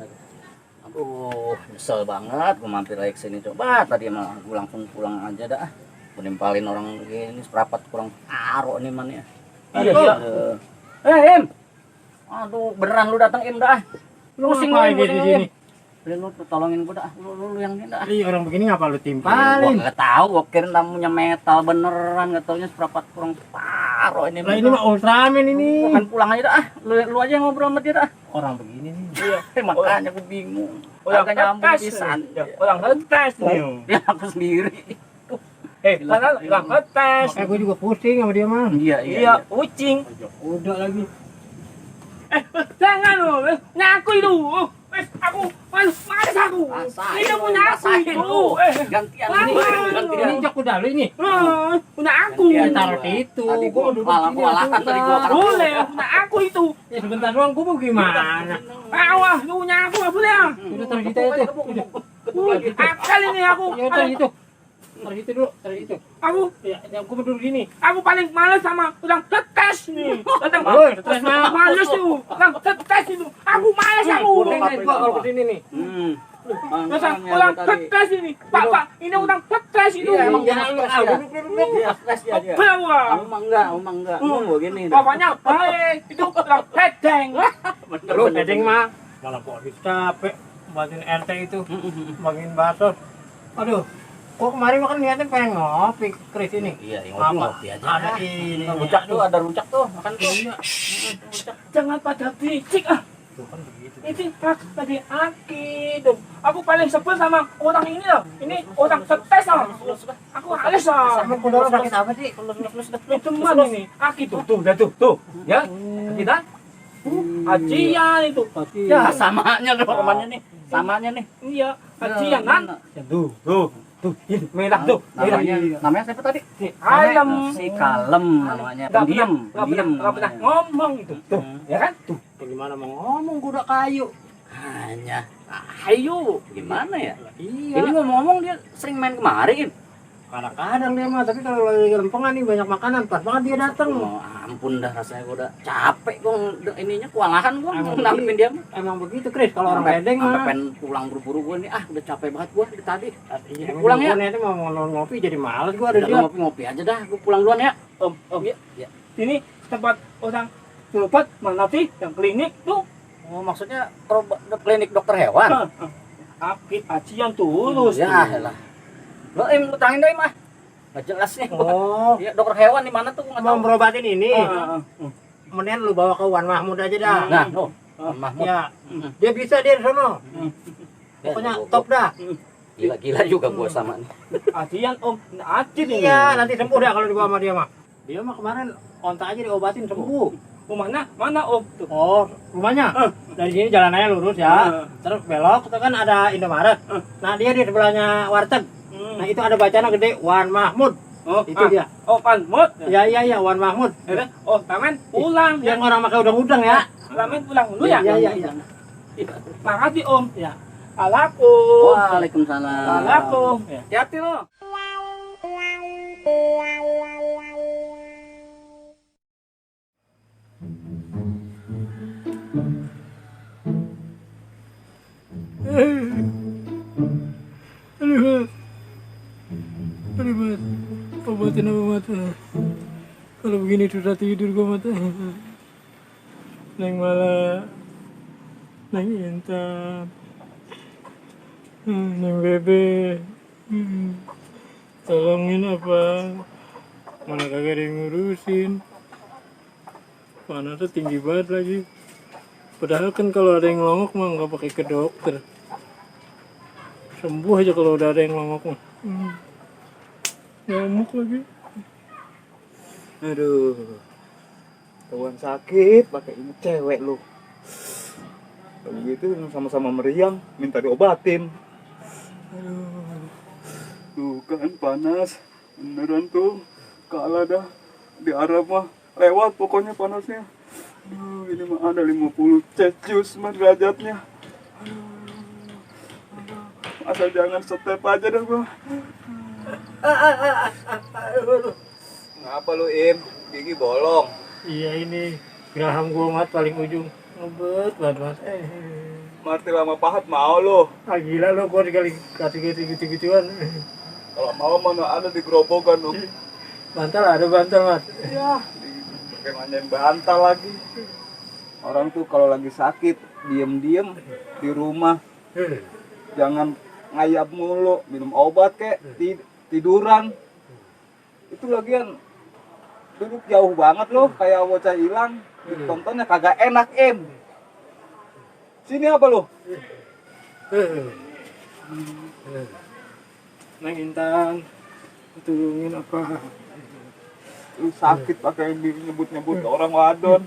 Aduh, nyesel banget. Gue mampir lagi kesini coba. Tadi mah gue langsung pulang aja dah. Gue nimpalin orang begini seprapat kurang aro nih man ya. Iya. Im. Aduh, beneran lu datang Im dah. Pusing lu ngapain pusing di lu, sini? Im. Udah lu tolongin gue dah. Lu yang ini dah. Iya, orang begini ngapa lu Gua timpalin? nggak tahu, gua kira tamunya metal beneran, nggak taunya seprapat kurang paro ini. Lah ini mah Ultraman ini. Bukan pulang aja dah. Lu aja yang ngobrol sama dia dah. Orang begini nih. Iya. Makanya gue bingung. Orang Kagak nyambung ngetes pisan. nih. Orang ngetes nih. Dia aku sendiri. Karena orang ngetes. Makanya gue juga pusing sama dia mah. Iya, kucing. Udah lagi. Jangan lu, nyaku itu. Aku males aku. Ini punya aku itu. Gantian Lama. ini. Ini Gantian. injak udah lu ini. Punya aku. Ya taruh di itu. Tadi Gua gua duduk malah sini, kewalahan sebentar. tadi gua karena- Boleh, punya aku itu. Ya sebentar doang gua mau gimana? Awas, lu punya aku nggak boleh. Udah taruh situ aja tuh. Udah. Akal ini aku. Ya taruh situ. Taruh situ dulu, taruh situ. Aku Ya, gua mau duduk sini. aku paling males sama orang tetes nih. Datang Woi, tetes mah. males tuh. Orang tetes itu. Aku males aku. Udah naik gua kalau begini nih. Datang orang tetes ini. Pak, ini orang tetes itu. Iya, emang Jangan lu stres ya. duduk. Iya, stres ya dia. Bawa. Kamu mah enggak. Gua gini. Bapaknya baik. Itu orang hedeng. Lu edeng mah. Malah kok capek. Bantuin RT itu. Bagiin bakso. Aduh. Kok kemarin makan niatnya pengen ngopi Kris ini. Iya, yang Apa? ngopi aja. Ada ini. Rujak tuh, ada rujak tuh, makan tuh. Iya. Jangan pada berisik ah. Tuh kan begitu. Ini pas tadi aki dong. Aku paling sebel sama orang ini loh. Ini orang stres loh. Aku males loh. Sama kudoro sakit apa sih? Itu teman ini. Aki tuh, dah tuh. Ya, kita. Ajian itu. Ya, samanya tuh temannya nih. Samanya nih. Iya, ajian kan. Tuh. Ini merah tuh. Merah. Namanya siapa tadi? Si Alam. Si Kalem namanya. Pendiam, Nggak pernah ngomong itu. Tuh, ya kan? Tuh. Gimana mau ngomong kuda kayu? Hanya ayo, gimana ya? Iya. Ini ngomong-ngomong dia sering main kemarin. Kadang-kadang dia mah, tapi kalau lagi lempengan nih banyak makanan, pas banget dia datang. Oh, ampun dah, rasanya gua udah capek gua ininya kewalahan gua Emang nangkepin dia. Emang begitu Kris, kalau orang bedeng sampai mah. pengen pulang buru-buru gua nih, udah capek banget gua dari tadi. Iya, Pulang ya. Niatnya mau ngopi jadi males gua ada Udah dia. ngopi-ngopi aja dah, gua pulang duluan ya. Om. Ya. Ini tempat orang berobat mana sih? Yang klinik tuh. Oh, maksudnya klinik dokter hewan. Akit ajian tulus. Ya, elah. Lo lu tangin deh, mah. Gak jelas nih. Oh, Ya, dokter hewan di mana tuh gua mau enggak tahu. berobatin ini. Ah. Mendingan lu bawa ke Wan Mahmud aja dah. Nah, Mahmud. Ya, dia bisa dia di sono. Pokoknya top dah. Gila-gila juga gua sama nih. Ajian Om, acit ini. Iya, nanti sembuh dah kalau dibawa sama dia mah. Dia mah kemarin ontak aja diobatin sembuh. Oh, mana Om? Tuh. Oh, rumahnya? Dari sini jalanannya lurus ya. Terus belok, itu kan ada Indomaret. Nah, dia di sebelahnya warteg. Nah, itu ada bacaan gede Wan Mahmud. Oh, Itu dia. Oh, Panmut. Iya, Wan Mahmud. Oh, Taman pulang ya. Yang orang pakai udang-udang ya. Taman pulang dulu ya. Iya. Makasih Om. Ya. Alaku. Waalaikumsalam. Alaku. Hati-hati lo. Aduh, Mat. Obatin apa, Mat? Kalau begini susah tidur gua, Mat. Neng Mala, Neng Intan, Neng Bebe. Tolongin apa? Mana kagak ada yang ngurusin. Panasnya tinggi banget lagi. Padahal kan kalau ada yang ngelongok mah nggak pakai ke dokter. Sembuh aja kalau udah ada yang ngelongok mah. Ngamuk lagi. Aduh. Kawan sakit pakai ini cewek lu. Kalau gitu sama-sama meriang minta diobatin. Tuh kan panas. Beneran tuh. Kalah dah. Di Arab mah lewat pokoknya panasnya. Aduh, ini mah ada 50 Celcius mah derajatnya. Aduh. Asal jangan step aja dah gua. Ngapa lu Im? Gigi bolong. Iya ini geraham gua Mat paling ujung. Ngebet banget Mas. Marti lama pahat mau lu. Ah gila lo gua dikali kasih gitu-gituan. Kalau mau mana ada di gerobokan lu. Bantal ada bantal Mat. Ya, pakai manjain bantal lagi. Orang tuh kalau lagi sakit diem-diem di rumah, jangan ngayap mulu, minum obat kek, tiduran. Itu lagian duduk jauh banget loh, kayak bocah hilang. Tontonnya kagak enak Sini apa lo? Neng Intan, tulungin apa? Lu sakit pakai nyebut-nyebut orang wadon.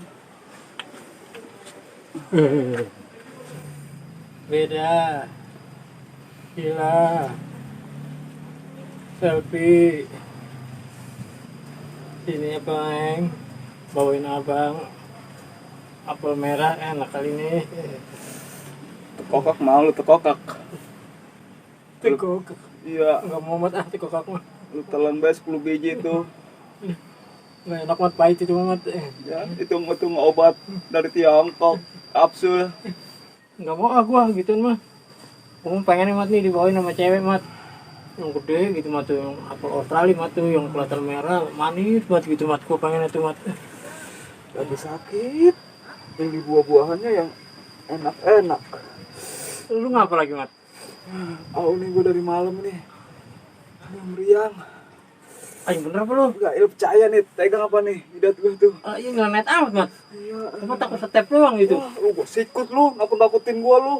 Beda. Gila. Selfie. Sini apa, Eng? Bawain abang. Apel merah enak kali ini. Tekokak mau lu tekokak. Tekok. Iya, Enggak mau mat tekok mah. lu telan bae 10 biji tuh. Nggak enak mat pahit itu mat. Ya, hitung-hitung obat dari Tiongkok, kapsul. Enggak mau gua gituan mah. Gua pengen mat nih dibawain sama cewek mat. Yang gede gitu mat tuh, yang apel Australia mat tuh, yang kelihatan merah, manis banget gitu mat. Gua pengen itu mat. Lagi sakit. Ini buah-buahannya yang enak-enak. Lu ngapa lagi mat? Oh, ini gue dari malam nih. Aduh, meriang. Ayo bener apa lu? Enggak, ya percaya nih. Pegang apa nih? Jidat gua tuh. Iya ngeliat amat mat. Iya. Cuma takut step doang gitu. Wah, lu gua sikut lu, nakut-nakutin gua lu.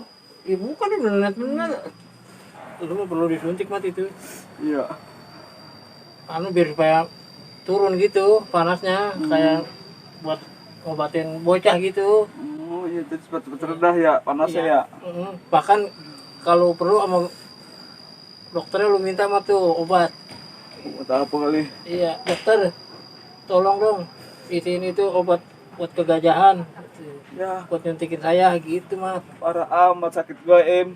Ya bukan nih bener. Lu mah perlu disuntik mat itu. Iya. Anu biar supaya turun gitu panasnya, kayak buat ngobatin bocah gitu. Oh, iya cepat-cepat rendah ya panasnya ya. Bahkan kalau perlu sama dokternya lu minta mah tuh obat. Buat apa kali? Iya, dokter, tolong dong isiin itu obat buat kegajahan, Ya, buat nyuntikin saya gitu mah. parah amat sakit gua, Em.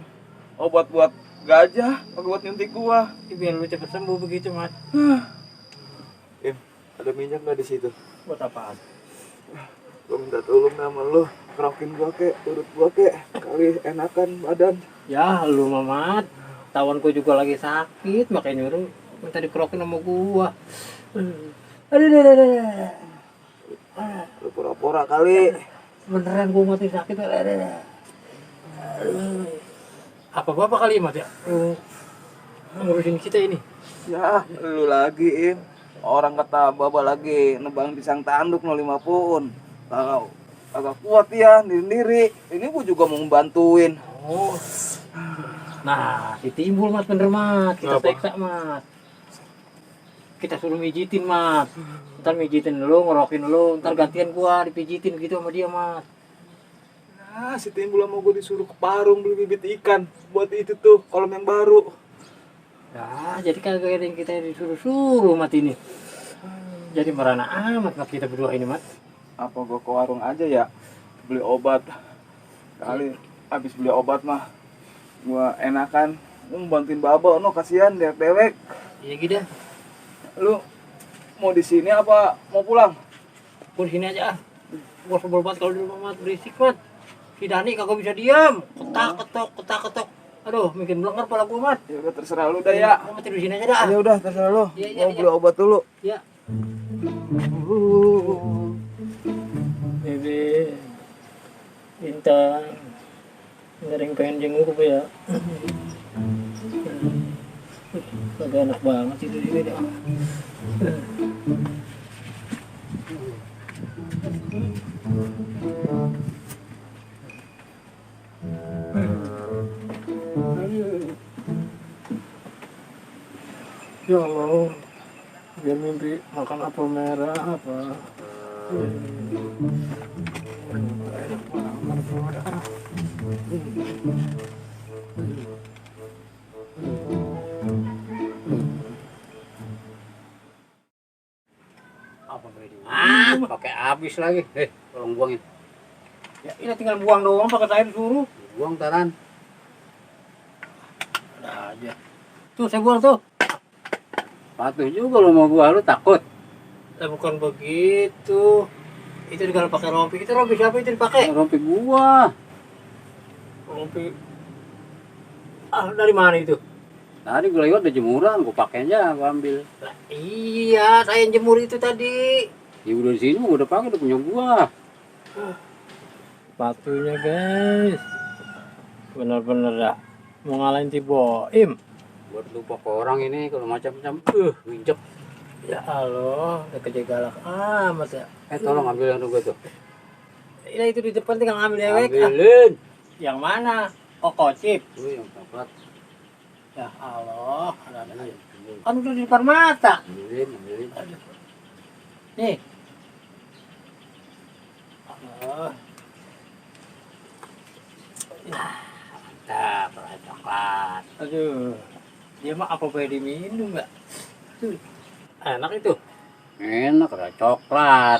Obat buat gajah, buat nyuntik gua. Biar lu cepet sembuh begitu mas. Em, ada minyak nggak di situ? Buat apaan? Gua minta tolong sama lu, kerokin gua kek, urut gua kek, kali enakan badan. Ya lu mamat, tawanku juga lagi sakit makanya nyuruh minta dikerokin sama gua. Aduh. Lu pura-pura kali. Beneran gua mati sakit. Aduh. Apa bapak kali mat ya? Ngurusin kita ini. Ya, lu lagi, Im. Orang kata baba lagi nebang pisang tanduk 05 pun. Tahu, agak kuat ya sendiri. Ini gua juga mau bantuin. Oh. Nah, si timbul mas bener mat. Kita Kenapa? seksa mat. Kita suruh mijitin mat. Ntar mijitin lu, ngerokin lu, ntar gantian gua dipijitin gitu sama dia mat. Nah, si Timbul sama gua disuruh ke Parung beli bibit ikan buat itu tuh kolam yang baru. Nah, jadi kagak ada yang kita disuruh-suruh mat ini. Jadi merana amat mat kita berdua ini mat. Apa gua ke warung aja ya beli obat. Kali habis beli obat mah gua enakan bantuin baba no kasihan dewek. Iya gitu. Lu mau di sini apa mau pulang? Gua di sini aja ah. Gua sebel banget kalau di rumah mat berisik mat. Si Dani kagak bisa diam. Ketak-ketok. Aduh, bikin belenger pala gua mat. Ya udah terserah lu dah ya. Gua mati di sini aja dah. Ya udah terserah lu. Iya, Mau beli obat dulu. Ya. Bebe, Bintang, nggak ada yang pengen jenguk apa ya? Kagak enak banget itu ini dah. Ya Allah, biar mimpi makan apel merah apa? Enak banget udah. Apa ini? Pakai habis lagi. Tolong buangin. Ya ini tinggal buang doang pakai saya disuruh. Buang taran. Ada aja. Tuh saya buang tuh. Patuh juga lo mau gua, lu takut. Lah bukan begitu. Itu juga pakai rompi. Itu rompi siapa itu dipakai? Rompi gua. Rompi. Ah, dari mana itu? Tadi gua lewat ada jemuran, gua pakai aja, gua ambil. Lah, iya, saya yang jemur itu tadi. Ya udah di sini gua udah pakai, udah punya gua. Sepatunya guys. Bener-bener dah. Mau ngalahin si Boim. Buat lupa ke orang ini kalau macam-macam, winjek. Ya Allah, udah kerja galak amat ya. Tolong ambil yang gua tuh. Ini itu di depan tinggal ngambil dewek. Ambilin. Yang mana? Oh, kocip. Tuh yang coklat. Ya Allah, ada kan udah di depan mata. Ambilin. Nih. Allah. Mantap, rasa coklat. Aduh. Dia mah apa boleh diminum enggak? Tuh. Enak itu. Enak, rasa coklat.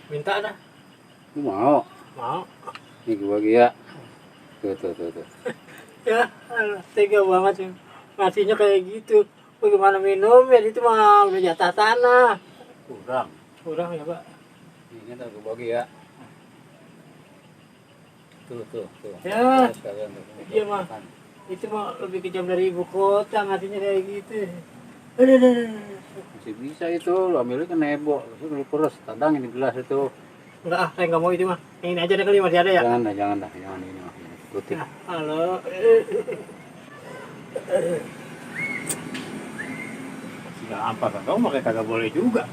Minta dah. Lu mau? Mau. Nih gua bagi ya. Tuh. Ya, alah, tega banget sih. Ngasihnya kayak gitu. Bagaimana minum ya itu mah udah jatah tanah. Kurang. Kurang ya, Pak. Ini tak gua bagi ya. Tuh. Ya. Sekalian tuh. Iya, mah. Itu mah lebih kejam dari ibu kota ngasihnya kayak gitu. Aduh. Masih bisa itu, lu ambilnya kan nebo. Terus lu peres, tadang ini gelas itu. Enggak ah, saya nggak mau itu mah. Yang ini aja deh kali masih ada ya. Jangan ini mah. Putih. Halo. Gampang kan, kamu pakai kagak boleh juga.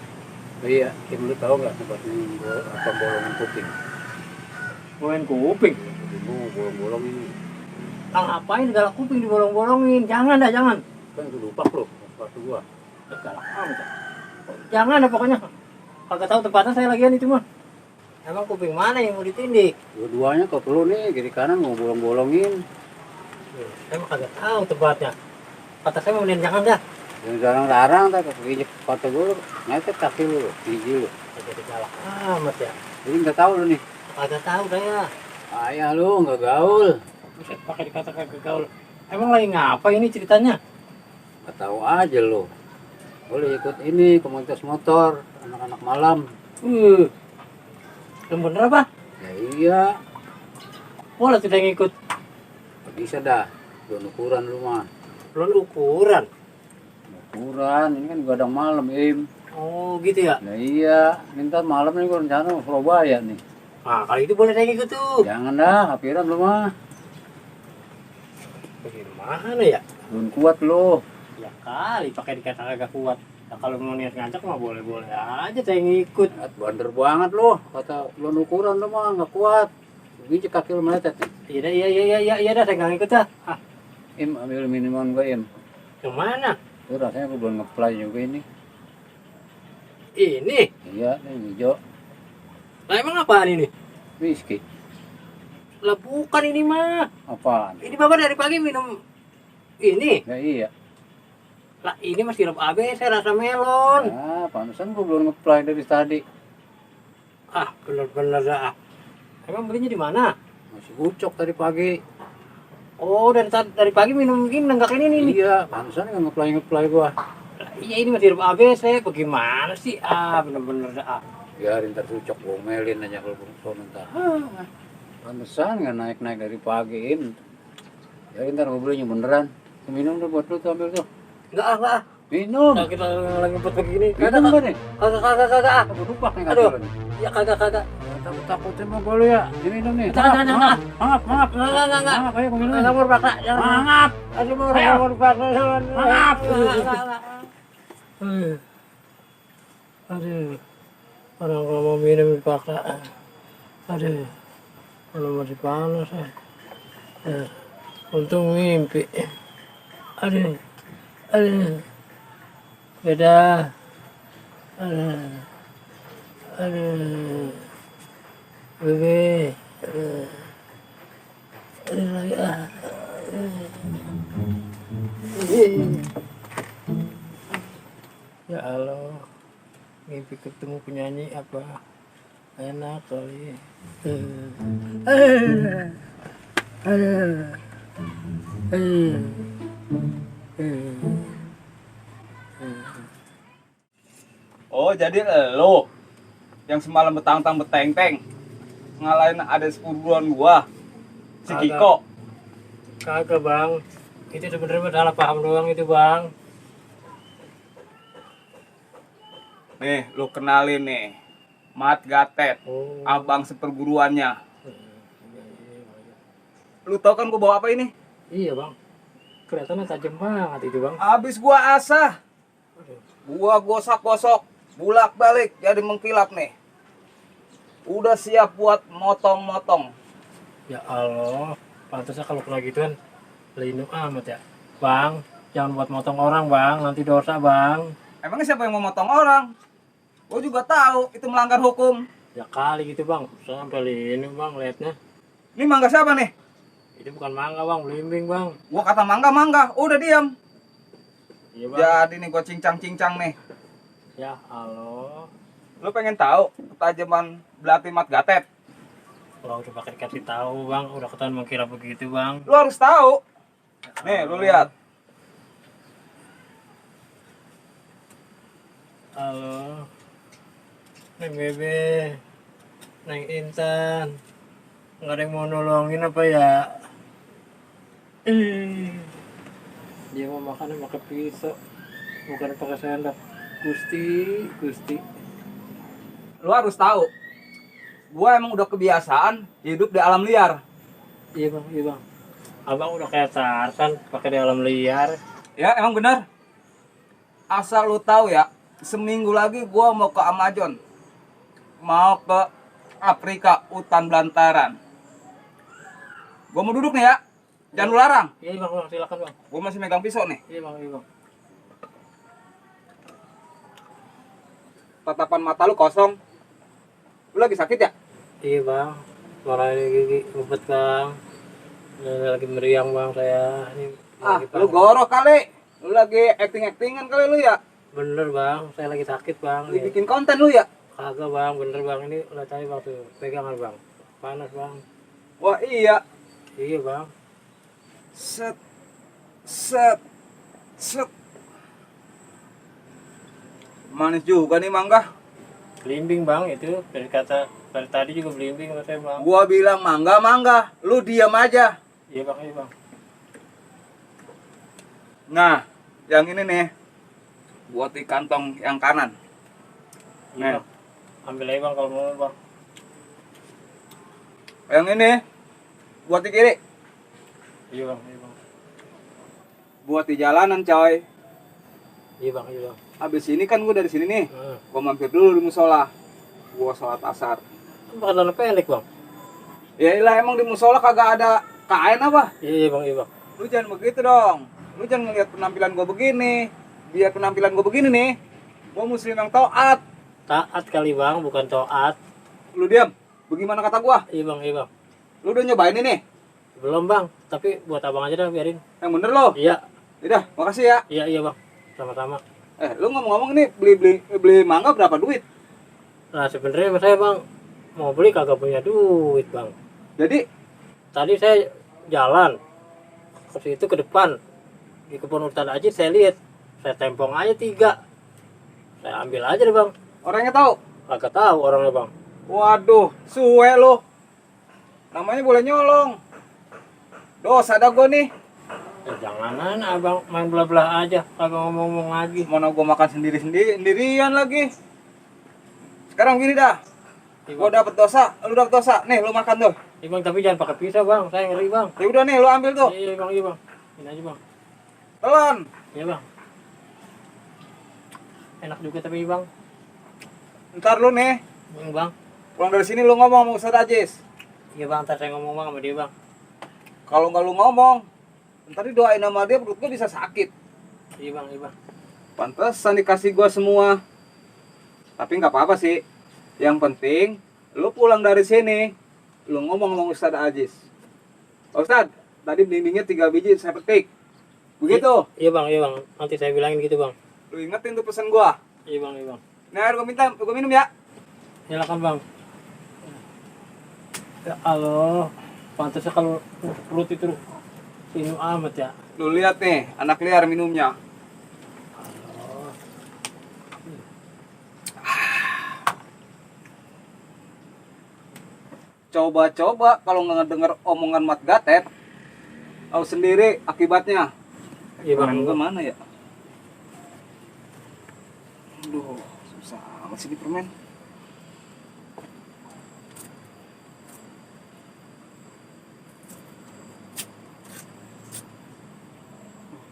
Iya, Im lu tahu nggak tempat ini apa bolongan kuping? Main kuping. Ibu bolong-bolong ini Nah, ngapain galak kuping dibolong-bolongin? Jangan dah, jangan. kan itu lupa loh sepatu gua. Galak amat. Jangan dah pokoknya. Kagak tahu tempatnya saya lagian itu mah. Emang kuping mana yang mau ditindik? Dua-duanya kau perlu nih kiri kanan mau bolong-bolongin. Saya mah kagak tahu tempatnya. Kata saya mau mending jangan dah. Yang jarang-jarang tak keinjek sepatu gua, ngecek kaki lu, gigi lu. Jadi galak amat ya. Jadi nggak tahu lu nih. Kagak tahu saya. Ayah lu nggak gaul. Bisa pakai dikata kagak gaul. Emang lagi ngapa ini ceritanya? Nggak tahu aja lu. Boleh ikut ini komunitas motor anak-anak malam. Yang bener apa? Ya iya, Boleh tidak ngikut. nggak bisa dah. Belum ukuran lu mah. Belum ukuran. Ukuran ini kan gadang malam Im. Oh gitu ya. Nah iya, minta malam nih gua rencana mau Surabaya nih. Nah kali itu boleh saya ngikut tuh. Jangan dah, kapiran lu mah. Bagaimana ya? Belum kuat lu. Ya kali pakai dikata kagak kuat. Nah, kalau mau niat ngajak mah boleh-boleh aja saya ngikut. Bander banget lu. Kata lu ukuran lu mah nggak kuat. Biji kaki lu meletet nih. Iya dah saya nggak ngikut dah. Ah, Im ambil minuman gua Im. yang mana? Itu rasanya gua belum nge-play juga ini. Ini. Iya, ini hijau. Lah emang apaan ini? Whisky. Lah bukan ini mah. Apaan? Ini bapak dari pagi minum ini. Ya iya. Lah ini mah sirup AB saya rasa melon. Ah, pantesan gua belum nge-play dari tadi. Ah bener-bener dah. Emang belinya di mana? Masih gucok tadi pagi. Oh dari pagi minum ini nenggak ini nih. Iya, pantesan nggak nge-play gua. Lah, iya ini mah sirup AB saya bagaimana sih? Ah bener-bener dah. Ah. Biarin ntar sucok gomelin aja kalau belum ntar. Pantesan nggak naik-naik dari pagi Im. Biarin ntar gua belinya beneran. Minum tuh buat lu tuh ambil tuh. Enggak. Minum. Nah, kita lagi ngebut begini. Minum kan nih? Kagak. Ah. Aku lupa nih Aduh. kaki lu nih. Ya kagak. Takut-takutin mah gua lu ya. Diminum nih. Jangan. Maaf. Enggak. Maaf, ayo gua minum. Enggak mau dipaksa. Maaf. Aduh mau Ayo. dipaksa. Maaf. Enggak. Aduh. Orang kalau mau minum dipaksa. Aduh. Kalau masih panas ya. Untung mimpi. Aduh. Beda. Aduh. Bebe. Aduh lagi ah. Ya Allah. Mimpi ketemu penyanyi apa? Enak kali. Oh, jadi lo yang semalam betang-tang beteng-teng ngalahin ada sepuruan gua, si Kagak. Kiko. Kagak bang. Itu sebenarnya salah paham doang itu bang. Nih, lu kenalin nih, Mat Gatet, Oh. abang seperguruannya. Lu tau kan gua bawa apa ini? Iya bang. Kelihatannya tajam banget itu bang. Abis gua asah, gua gosok-gosok, bulak-balik jadi mengkilap nih. Udah siap buat motong-motong. Ya Allah. Pantasnya kalau kena gituan linu amat ya. Bang, jangan buat motong orang bang. Nanti dosa bang. Emangnya siapa yang mau motong orang? Gua juga tahu itu melanggar hukum. Ya kali gitu bang. Sampai linu bang liatnya. Ini mangga siapa nih? Itu bukan mangga bang, belimbing bang. Gua kata mangga, udah diam. Iya bang. Jadi nih gua cincang-cincang nih. Ya Allah. Lu pengen tahu ketajaman belati Mat Gatet? Wah udah pakai dikasih tahu bang. Udah ketahuan mengkira begitu bang. Lu harus tahu. Nih, lu lihat. Halo. Neng Bebe. Neng Intan. Nggak ada yang mau nolongin apa ya? Dia mau makannya pakai pisau. Bukan pakai sendok. Gusti. Lu harus tahu. Gua emang udah kebiasaan hidup di alam liar. Iya bang. Abang udah kayak Tarzan pakai di alam liar. Ya, emang benar. Asal lu tahu ya, seminggu lagi gua mau ke Amazon. Mau ke Afrika, hutan belantaran. Gua mau duduk nih ya. Jangan lu larang. Iya bang, silakan bang. Gua masih megang pisau nih. Iya bang, iya bang. Tatapan mata lu kosong. Lu lagi sakit ya? Iya bang, suara gigi ngebet bang. Ini lagi meriang bang saya. Ini lagi Lu goroh kali. Lu lagi acting-actingan kali lu ya. Bener bang, saya lagi sakit bang. Lu bikin konten lu ya. Kagak bang, bener bang. Ini lihat aja bang tuh, pegangan bang. Panas bang. Wah iya. Iya bang. Set. Set. Set. Manis juga nih mangga. Belimbing bang itu dari tadi juga belimbing kata saya bang. Gua bilang mangga. Lu diam aja. Iya bang, iya bang. Nah, yang ini nih buat di kantong yang kanan. Iya bang. Ambil aja bang kalau mau bang. Yang ini buat di kiri. Iya bang, iya bang. Buat di jalanan, coy. Iya bang, iya bang. Habis ini kan gua dari sini nih. Hmm. Gua mampir dulu di musola. Gua sholat asar. Bakal pendek bang. Ya ilah, emang di musola kagak ada kain apa? Iya bang, iya bang. Lu jangan begitu dong. Lu jangan ngeliat penampilan gua begini. Biar penampilan gua begini nih, gua muslim yang taat. Taat kali bang, bukan taat. Lu diam. Bagaimana kata gua? Iya bang, iya bang. Lu udah nyobain ini? Belum bang, tapi buat abang aja dah biarin. Yang bener lo. Iya, Udah, makasih ya. iya bang. Sama-sama. Lu ngomong-ngomong ini beli mangga berapa duit? Nah sebenarnya saya bang mau beli kagak punya duit bang. Jadi, Tadi saya jalan ke situ ke depan di kebun hutan aja saya lihat, saya tempong aja 3, saya ambil aja deh bang. orangnya tahu. Kagak tahu orangnya bang. Waduh, suwe lo. Namanya boleh nyolong. Dosa dah gua nih. Janganan abang main belah-belah aja, kagak ngomong-ngomong lagi. Mana gua makan sendirian lagi. Sekarang gini dah. Gua dapet dosa, lu dapet dosa. Nih, lu makan tuh. Iya bang, tapi jangan pakai pisau bang, saya ngeri bang. Ya udah nih, lu ambil tuh. Iya bang, iya bang. Ini aja bang. Telan. Iya bang. Enak juga tapi bang. Ntar lu nih, Iya bang. pulang dari sini lu ngomong sama Ustaz Ajis. Iya bang, ntar saya ngomong bang sama dia bang. Kalau nggak lu ngomong, ntar didoain sama dia perut gua bisa sakit. Iya bang, iya bang. Pantesan dikasih gua semua. Tapi nggak apa-apa sih. Yang penting lu pulang dari sini, lu ngomong sama Ustaz Ajis. Ustaz, tadi dindingnya 3 biji saya petik. Begitu. Iya bang, iya bang. Nanti saya bilangin gitu bang. Lu ingetin tuh pesan gua. Iya bang, iya bang. Nah, gua minum ya. Silakan bang. Ya Allah, pantasnya kalau perut itu minum amat ya. Lu lihat nih, anak liar minumnya. Coba-coba kalau nggak denger omongan Mat Gatet, tahu sendiri akibatnya. Iya bang. Permen gua mana ya? Aduh, susah amat sih di permen.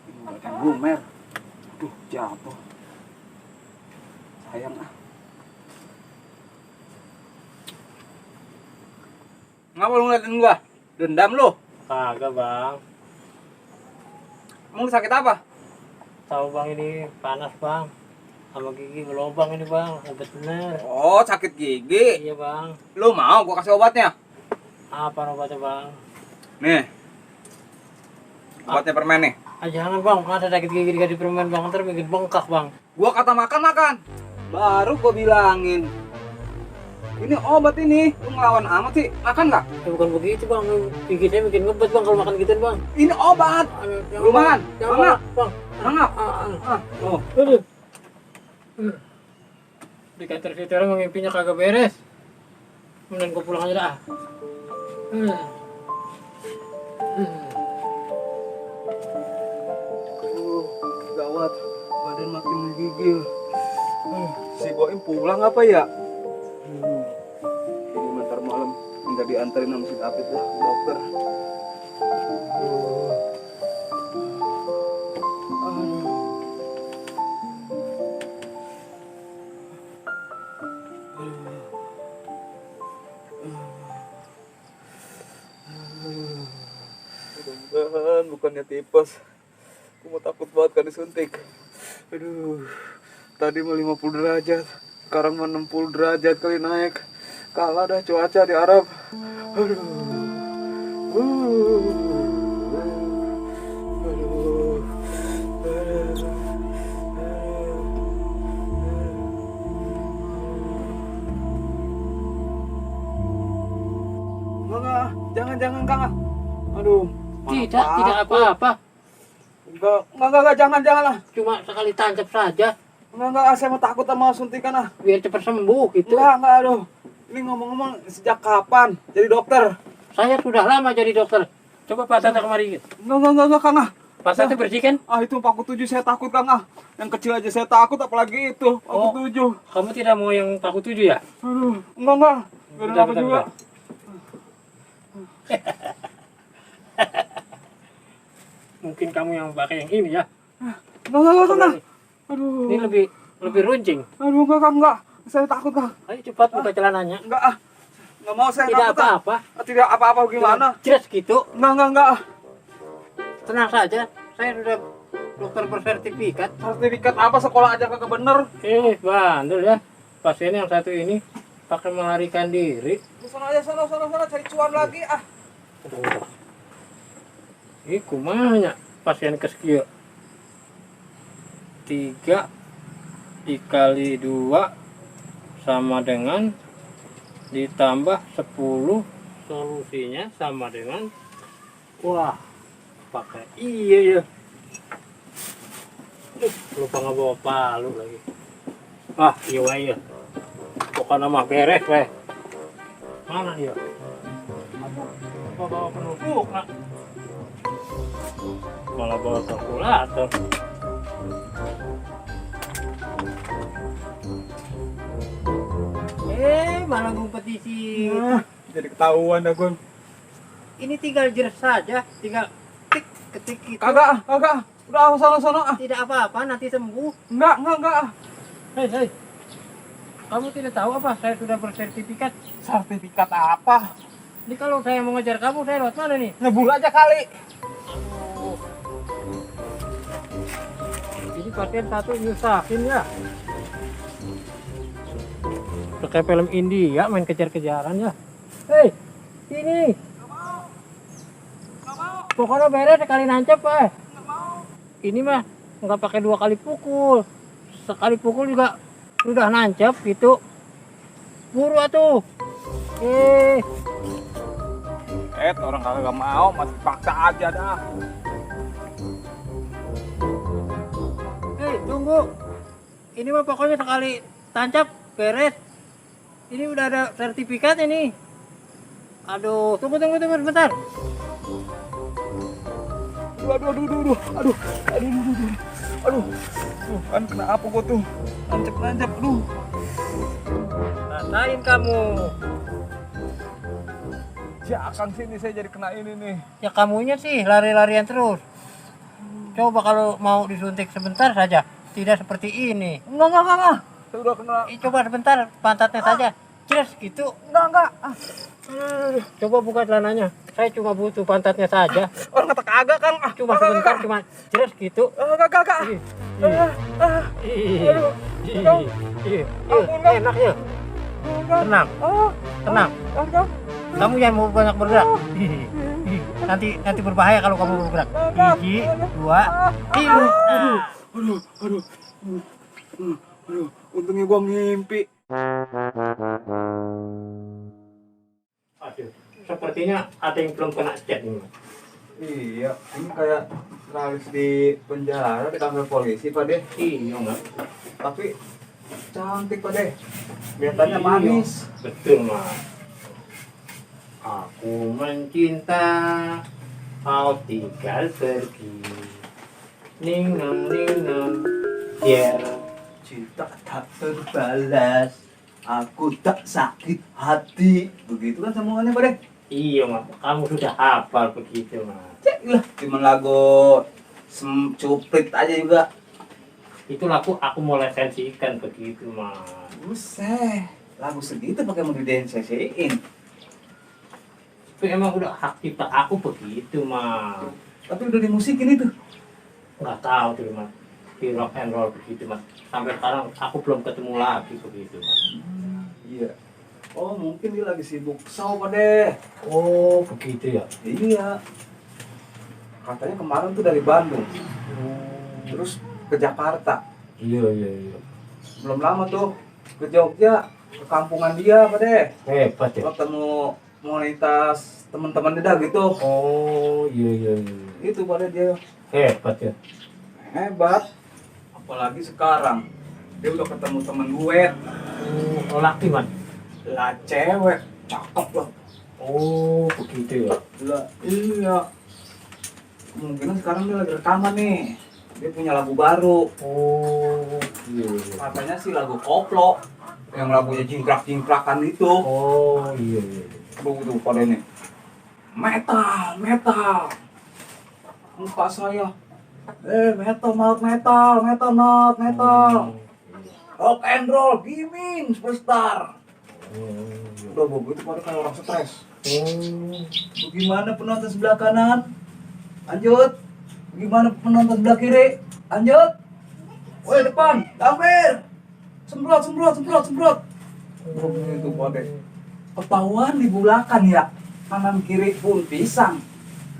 Ini nggak ada gumer. Aduh, jatuh. Sayang ah. Ngapa lu ngeliatin gua? Dendam lu? Kagak bang. Emang lu sakit apa? Tahu bang ini panas bang. Sama gigi gelobang ini bang. Obat bener. Oh, sakit gigi. Iya bang. Lu mau gua kasih obatnya? Apa obatnya bang? Nih. Obatnya permen nih. Ah jangan bang. Masa sakit gigi dikasih permen bang. Ntar bikin bengkak bang. Gua kata makan. Baru gua bilangin. Ini obat ini. Lu ngelawan amat sih. Makan nggak? Ya bukan begitu bang. Gigi saya bikin ngebet bang kalau makan gituan bang. Ini obat. Jangan, Lu makan. Jangan Mangap. bang. Mangap. Ah. Oh. Aduh. Di kantor situ orang mimpinya kagak beres. Mending gue pulang aja dah. Gawat. Badan makin menggigil. Si Boim pulang apa ya? Ini bentar malam minta dianterin sama si David lah ke dokter. bukannya tipes. Aku mau takut banget kan disuntik. Aduh, tadi mau 50 derajat, sekarang mau 60 derajat kali naik. Kalah dah cuaca di Arab. Aduh. Aduh. Enggak, jangan Kang. Aduh. mana Tidak takut. apa-apa. Enggak, jangan lah. Cuma sekali tancap saja, Enggak, saya mau takut sama suntikan ah. biar cepat sembuh gitu. Enggak, aduh. Ini ngomong-ngomong sejak kapan jadi dokter? Saya sudah lama jadi dokter. Coba pantatnya kemari. Enggak, Kang ah. Pantatnya bersih kan? Ah, itu paku 7 saya takut, Kang ah. Yang kecil aja saya takut, apalagi itu paku 7. Kamu tidak mau yang paku 7 ya? Aduh, enggak. Gak ada apa juga. Mungkin kamu yang pakai yang ini ya. Enggak, Kang. Aduh. Ini lebih runcing. Aduh, enggak. Saya takut, Kang. Ayo cepat buka celananya. Enggak ah. Enggak mau saya Tidak takut. apa-apa. Tidak apa-apa gimana? Jelas gitu. Enggak. Tenang saja. Saya sudah dokter bersertifikat. Sertifikat apa sekolah aja kagak bener. Bandel ya. Pasien yang satu ini pakai melarikan diri. Sana cari cuan lagi ah. Ih, kumanya pasien kesekian. 3 dikali 2 sama dengan ditambah 10. Solusinya sama dengan, wah, pakai iya ya. Lupa nggak bawa palu lagi. Ah, iya. Bukan nama beres weh. Mana dia? Bawa penusuk nak. Malah bawa kalkulator. Malah kompetisi. Jadi ketahuan dah gue. Ini tinggal jeres saja, tinggal ketik gitu. Kagak. Udah sana ah. Tidak apa-apa, nanti sembuh. Enggak. Hei. Kamu tidak tahu apa? Saya sudah bersertifikat. Sertifikat apa? Jadi kalau saya mau ngejar kamu, saya lewat mana nih? Ngebul aja kali. Ini pasien satu nyusahin ya. Kayak film India main kejar-kejaran ya. Hei, ini. Pokoknya beres sekali nancep Ini mah nggak pakai 2 kali pukul. Sekali pukul juga sudah nancep gitu. Buru atuh. Orang kagak mau, masih paksa aja dah. Hei, tunggu. Ini mah pokoknya sekali tancap beres. Ini udah ada sertifikat ini. Aduh, tunggu sebentar. Aduh. Kan kenapa gua tuh? Nancep, aduh. Rasain kamu. Akang sini saya jadi kena ini nih. Ya kamunya sih lari-larian terus. Coba kalau mau disuntik sebentar saja, tidak seperti ini. Enggak. Saya udah kena. Coba sebentar, pantatnya saja. Jelas gitu. Enggak. Coba buka celananya. Saya cuma butuh pantatnya saja. Orang kata kagak kan. Cuma sebentar, cuma jelas gitu. Kagak. Enak ya. Tenang. Kamu jangan mau banyak bergerak. Nanti berbahaya kalau kamu bergerak. 1, 2, 3. Aduh, untungnya gua ngimpi. Aduh, sepertinya ada yang belum kena cat ini. Iya, ini kayak ralis di penjara di kantor polisi, Pak Deh. Iya, Mas. Tapi cantik, Pak Deh. Kelihatannya manis. Betul, Mas. Aku mencinta, kau tinggal pergi. Ningnam, biar Cinta tak terbalas, aku tak sakit hati. Begitu kan sambungannya, Pak Deh? iya, Mas. Kamu sudah hafal begitu, Mas. Lah, cuma lagu cuprit aja juga. Itu lagu aku mau lisensikan begitu, Mas. Buset, lagu segitu pakai mau didensesiin. Tapi emang udah hak cipta aku begitu, Mas. Tapi udah dimusikin itu. Nggak tahu tuh mas, di rock and roll begitu mas. Sampai sekarang aku belum ketemu lagi begitu mas. Iya. Oh mungkin dia lagi sibuk show Pade. Oh begitu ya. Iya. Katanya kemarin tuh dari Bandung, terus ke Jakarta. Iya iya iya. Belum lama tuh ke Jogja, ke kampungan dia Pade. Hebat ya. Ketemu komunitas teman-teman dia dah gitu. Oh iya iya iya. Itu Pade dia Hebat ya. hebat. Apalagi sekarang dia udah ketemu temen duet. Oh laki mas. Lah cewek, cakep lah. Oh begitu ya. Lah iya. Kemungkinan sekarang dia lagi rekaman nih. Dia punya lagu baru. Oh iya iya. Katanya sih lagu koplo. Yang lagunya jingkrak-jingkrakan itu. Oh iya iya. Tuh pada ini. Metal, metal. Muka saya. Metal, not metal, metal, not metal. Rock and roll, gaming, superstar. Udah begitu pada kayak orang stres. Bagaimana penonton sebelah kanan? Lanjut. Bagaimana penonton sebelah kiri? Lanjut. Woi depan, Gambir. Semprot, semprot, semprot, semprot. Itu pada ketahuan di bulakan ya. Kanan kiri pun pisang.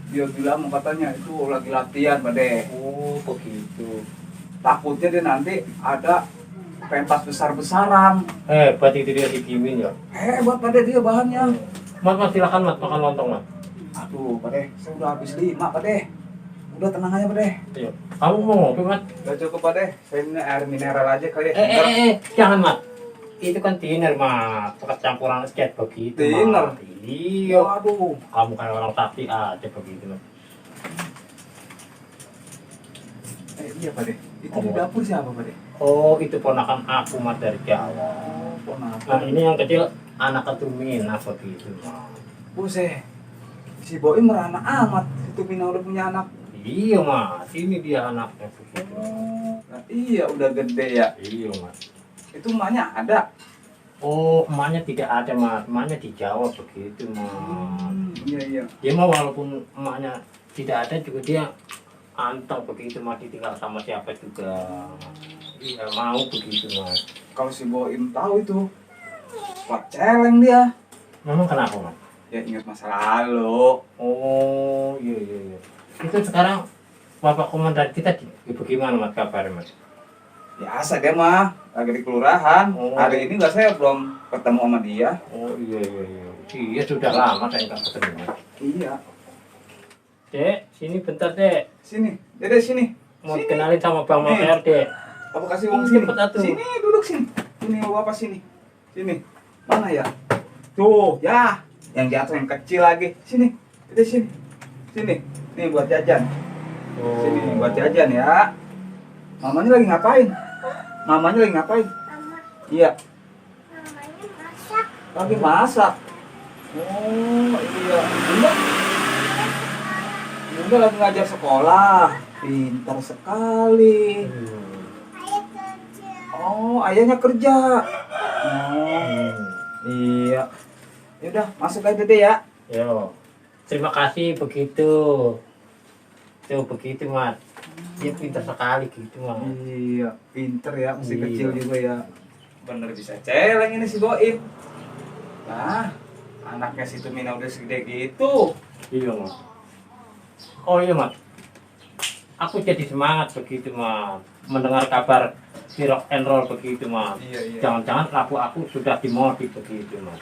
Dia bilang katanya itu lagi latihan Pade. Oh begitu. Takutnya dia nanti ada pentas besar-besaran. Hebat itu dia dikimin ya. Hebat Pade dia bahannya. Mas silakan mas makan lontong mas. Aduh Pade, saya udah habis 5 Pade. Udah tenang aja Pade. Ayo. Kamu mau ngopi mas? Udah cukup Pade. Saya ini air mineral aja kali ya. Jangan mas. Itu kan dinner mas. Campuran skate begitu. Dinner? Mas. Iya. Waduh. Kamu kayak orang sakti aja begitu mas. Iya Pade. Itu di dapur siapa Pade? Oh itu ponakan aku mas dari Jawa. Nah ini yang kecil anak keturunan begitu mas. Buset. Si Boim merana amat. Itu Mina udah punya anak. Iya mas. Ini dia anaknya begitu. Nah, iya udah gede ya. Iya mas. Itu emaknya ada. Oh emaknya tidak ada mas. Emaknya di Jawa begitu mas. Iya iya. Dia mah walaupun emaknya tidak ada juga dia anteng begitu mas, ditinggal sama siapa juga. Iya mau begitu mas. Kalau si Boim tahu itu, wah celeng dia. Memang kenapa mas? Ya ingat masa lalu. Oh iya iya iya. Itu sekarang bapak komandan kita bagaimana mas kabarnya mas? Biasa dia mah lagi di kelurahan. Oh. Hari ini nggak saya belum ketemu sama dia. Oh iya iya iya. Iya sudah lama saya nggak ketemu mas. Iya. Dek, sini bentar dek. Sini, Dede sini. Mau Sini. kenalin sama Bang Nih. Motor dek. Apa kasih uang Ih, sini? cepet atuh. Sini duduk sini. Sini mau bapak sini. Sini. Mana ya? Tuh, ya. Yang jatuh yang kecil lagi. Sini. Dede sini. Sini. Nih buat jajan. Oh. Sini buat jajan ya. Mamanya lagi ngapain? Mamanya lagi ngapain? Iya. Lagi masak. Oh iya. Bunda lagi ngajar sekolah. Pintar sekali. Oh, ayahnya kerja. Oh, iya. Yaudah, masuk aja Dede ya. Yo. Terima kasih begitu. Tuh begitu mas. Dia pintar sekali gitu mas. Iya, pinter ya, masih Iya. kecil juga ya. Bener bisa celeng ini si Boim. Nah, anaknya si Tumina udah segede gitu. Iya mas. Oh iya mas. Aku jadi semangat begitu mas. Mendengar kabar si rock and roll begitu mas. Iya, iya. Jangan-jangan lagu aku sudah dimodif begitu mas.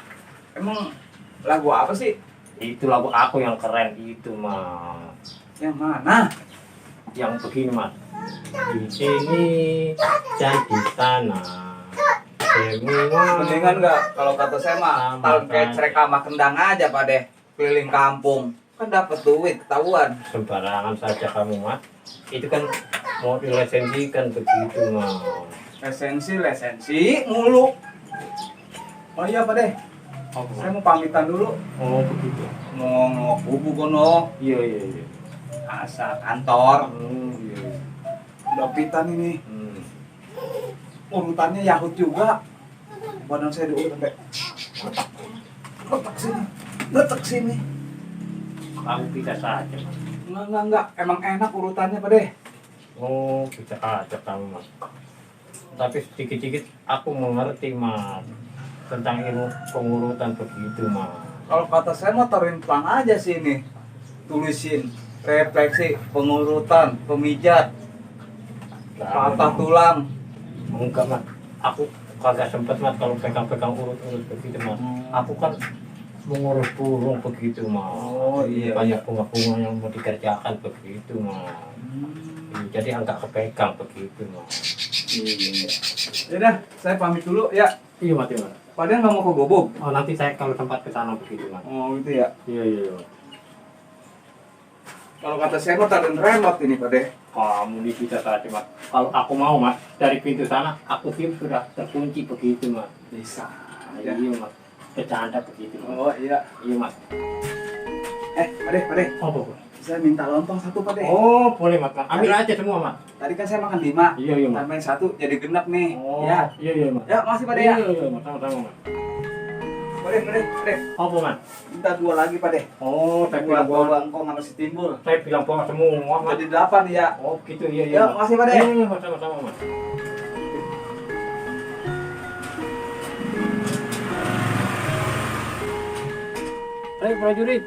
Emang lagu apa sih? Itu lagu aku yang keren itu mas. Yang mana? Yang begini mas. Di sini dan di sana. Semua. Mendingan nggak? Kalau kata saya mah, Sama, tahun kayak kan. cerek sama kendang aja Pak deh. Keliling kampung. Kan dapat duit, ketahuan. Sembarangan saja kamu mas. Itu kan mau dilesensikan begitu mas. Lesensi mulu. Oh iya Pak deh, saya mau pamitan dulu. Oh begitu. Mau ngok bubu kono. Iya iya iya. Asa kantor. Iya. Udah pitan ini. Hmm. Urutannya Yahut juga. Badan saya diurut sampai letak sini. Letak sini. Kamu bisa saja mas. Enggak. Emang enak urutannya, Pak deh. Oh, bisa aja kamu, Mas. Tapi sedikit-sedikit aku mengerti, Mas, tentang ilmu pengurutan begitu, Mas. Kalau kata saya mah taruhin plang aja sini. Tulisin refleksi, pengurutan, pemijat, patah tulang. Enggak, Mas. Aku kagak sempet, Mas, kalau pegang-pegang urut-urut begitu, Mas. Aku kan mengurus burung begitu, Mas. Oh, iya. Banyak bunga-bunga yang mau dikerjakan begitu, Mas. Jadi agak kepegang begitu, Mas. Iya. Yaudah, saya pamit dulu ya. Iya, Mas, iya, Mas. Padahal nggak mau ke Gobok. Oh, nanti saya kalau sempat ke sana begitu, Mas. Oh, gitu ya. Iya. Kalau kata saya mah taruhin remote ini, Pak deh. Kamu bisa saja, Mas. Kalau aku mau, Mas, dari pintu sana, aku tim sudah terkunci begitu, Mas. Bisa. Iya, Mas. Bercanda begitu, Mas. Oh, iya. Iya, Mas. Pak deh. Oh, Mas. Saya minta lontong satu, Pak deh. Oh, boleh, Mas. Ambil aja semua, Mas. Tadi kan saya makan 5. Iya, Mas. Tambahin 1 jadi genap nih. Oh, Ya. iya, Mas. Ya, makasih Pak deh ya. Iya, Mas. Sama-sama, Mas. Pak deh. Apa, Mas? Minta 2 lagi, Pak deh. Oh, saya Buat bilang bawa. bangkong sama si timbul. Saya bilang bawa semua, Mas. Jadi 8 ya. Oh, gitu. Iya, Ya, Mas. makasih Pak deh. Iya, Mas. Sama-sama, Mas. Prajurit,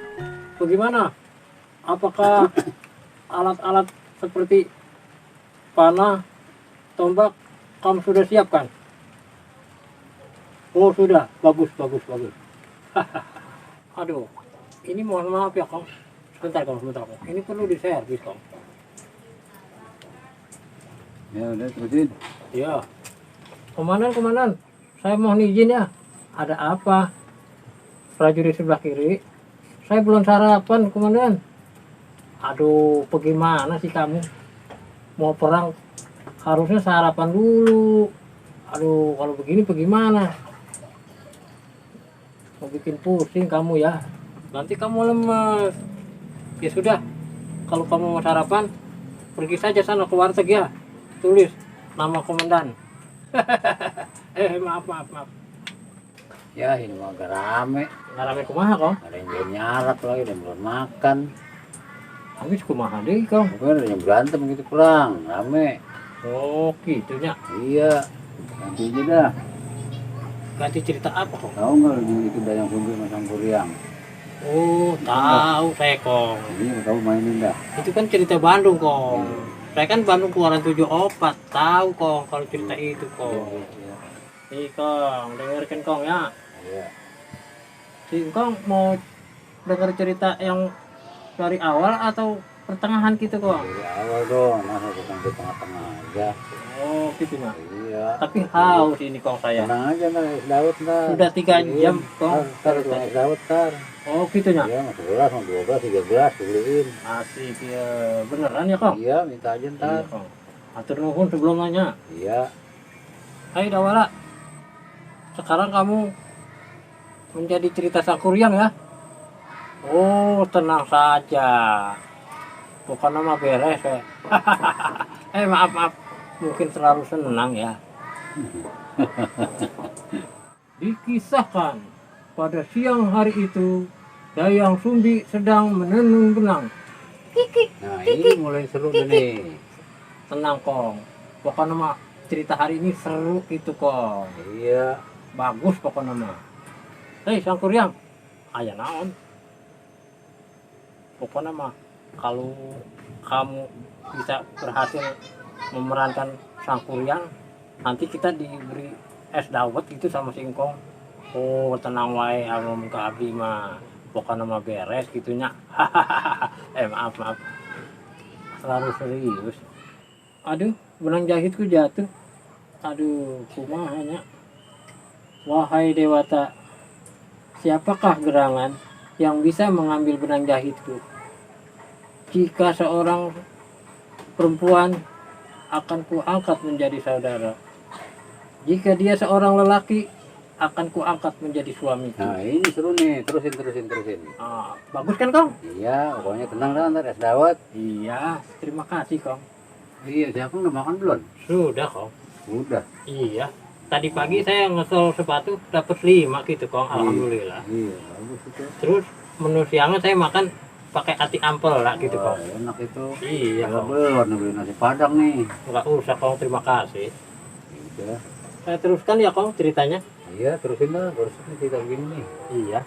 bagaimana? Apakah alat-alat seperti panah, tombak kamu sudah siapkan? Oh, sudah. Bagus. Aduh, ini mohon maaf ya, Kong. Sebentar, Kong. Ini perlu diservis, Kong. Ya udah terusin. Ya. Komandan. Saya mohon izin ya. Ada apa? Prajurit sebelah kiri. Saya belum sarapan, Komandan. Aduh, bagaimana sih kamu? Mau perang harusnya sarapan dulu. Aduh, kalau begini bagaimana? Mau bikin pusing kamu ya. Nanti kamu lemes. Ya sudah, kalau kamu mau sarapan, pergi saja sana ke warteg ya. Tulis nama komandan. Maaf. Ya ini mah agak rame. Nggak rame kumaha kong? Ada yang belum nyarat lagi, ada yang belum makan. Habis kumaha deh kong? Mungkin ada yang berantem gitu kurang rame. Oh gitunya. Iya. Nanti aja dah. Ganti cerita apa kong? Tahu nggak lagi itu dayang kumpul masang kuriang? Oh tahu saya kong. Iya tahu mainin dah. Itu kan cerita Bandung kong. Saya kan Bandung keluaran 74. Tahu kong kalau cerita itu kong. Iya. Nih kong, dengarkan kong ya. Iya. Si kong mau dengar cerita yang dari awal atau pertengahan gitu kong? Dari awal dong, masa bukan di tengah-tengah aja. Oh gitu nah. Iya. Tapi haus ini kong saya. Tenang aja ntar es Daud ntar. Sudah 3 jam kong. Ntar es Daud ntar. Oh gitu nah. Iya, mau 11, mau 12, 13 dibeliin. Asik ya, beneran ya kong? Iya, minta aja ntar. Iya, Kong. Atur nuhun sebelum nanya. Iya. Hai Dawala. Sekarang kamu menjadi cerita Sangkuriang ya? Oh, tenang saja. Bukan nama beres ya. Maaf. Mungkin terlalu senang ya. Dikisahkan pada siang hari itu Dayang Sumbi sedang menenun benang. Nah, ini mulai seru nih. Tenang Kong. Pokoknya mah cerita hari ini seru itu Kong. Iya. Bagus pokoknya mah. Hei Sangkuriang, aya naon? Pokoknya mah kalau kamu bisa berhasil memerankan Sangkuriang, nanti kita diberi es dawet gitu sama singkong. Oh tenang wae, alum ke abdi mah. Pokoknya mah beres gitunya. Maaf. Selalu serius. Aduh, benang jahitku jatuh. Aduh, kumahanya. Wahai Dewata, siapakah gerangan yang bisa mengambil benang jahitku? Jika seorang perempuan akan kuangkat menjadi saudara. Jika dia seorang lelaki, akan kuangkat menjadi suamiku. Nah, ini seru nih. Terusin. Ah, bagus kan, Kong? Iya, pokoknya tenang dah ntar es Daud. Iya, terima kasih, Kong. Iya, siapa udah makan belum? Sudah, Kong. Udah. Iya. Tadi pagi saya ngesol sepatu dapat 5 gitu, Kong. Alhamdulillah. Iya, bagus itu. Terus menu siangnya saya makan pakai ati ampel lah gitu Wah, kong. enak itu. Iya Kalau kong. belum nih beli nasi padang nih. Nggak usah kong, terima kasih. Udah. Saya teruskan ya kong ceritanya. Iya, terusin dah. Terusin kita begini nih. Iya.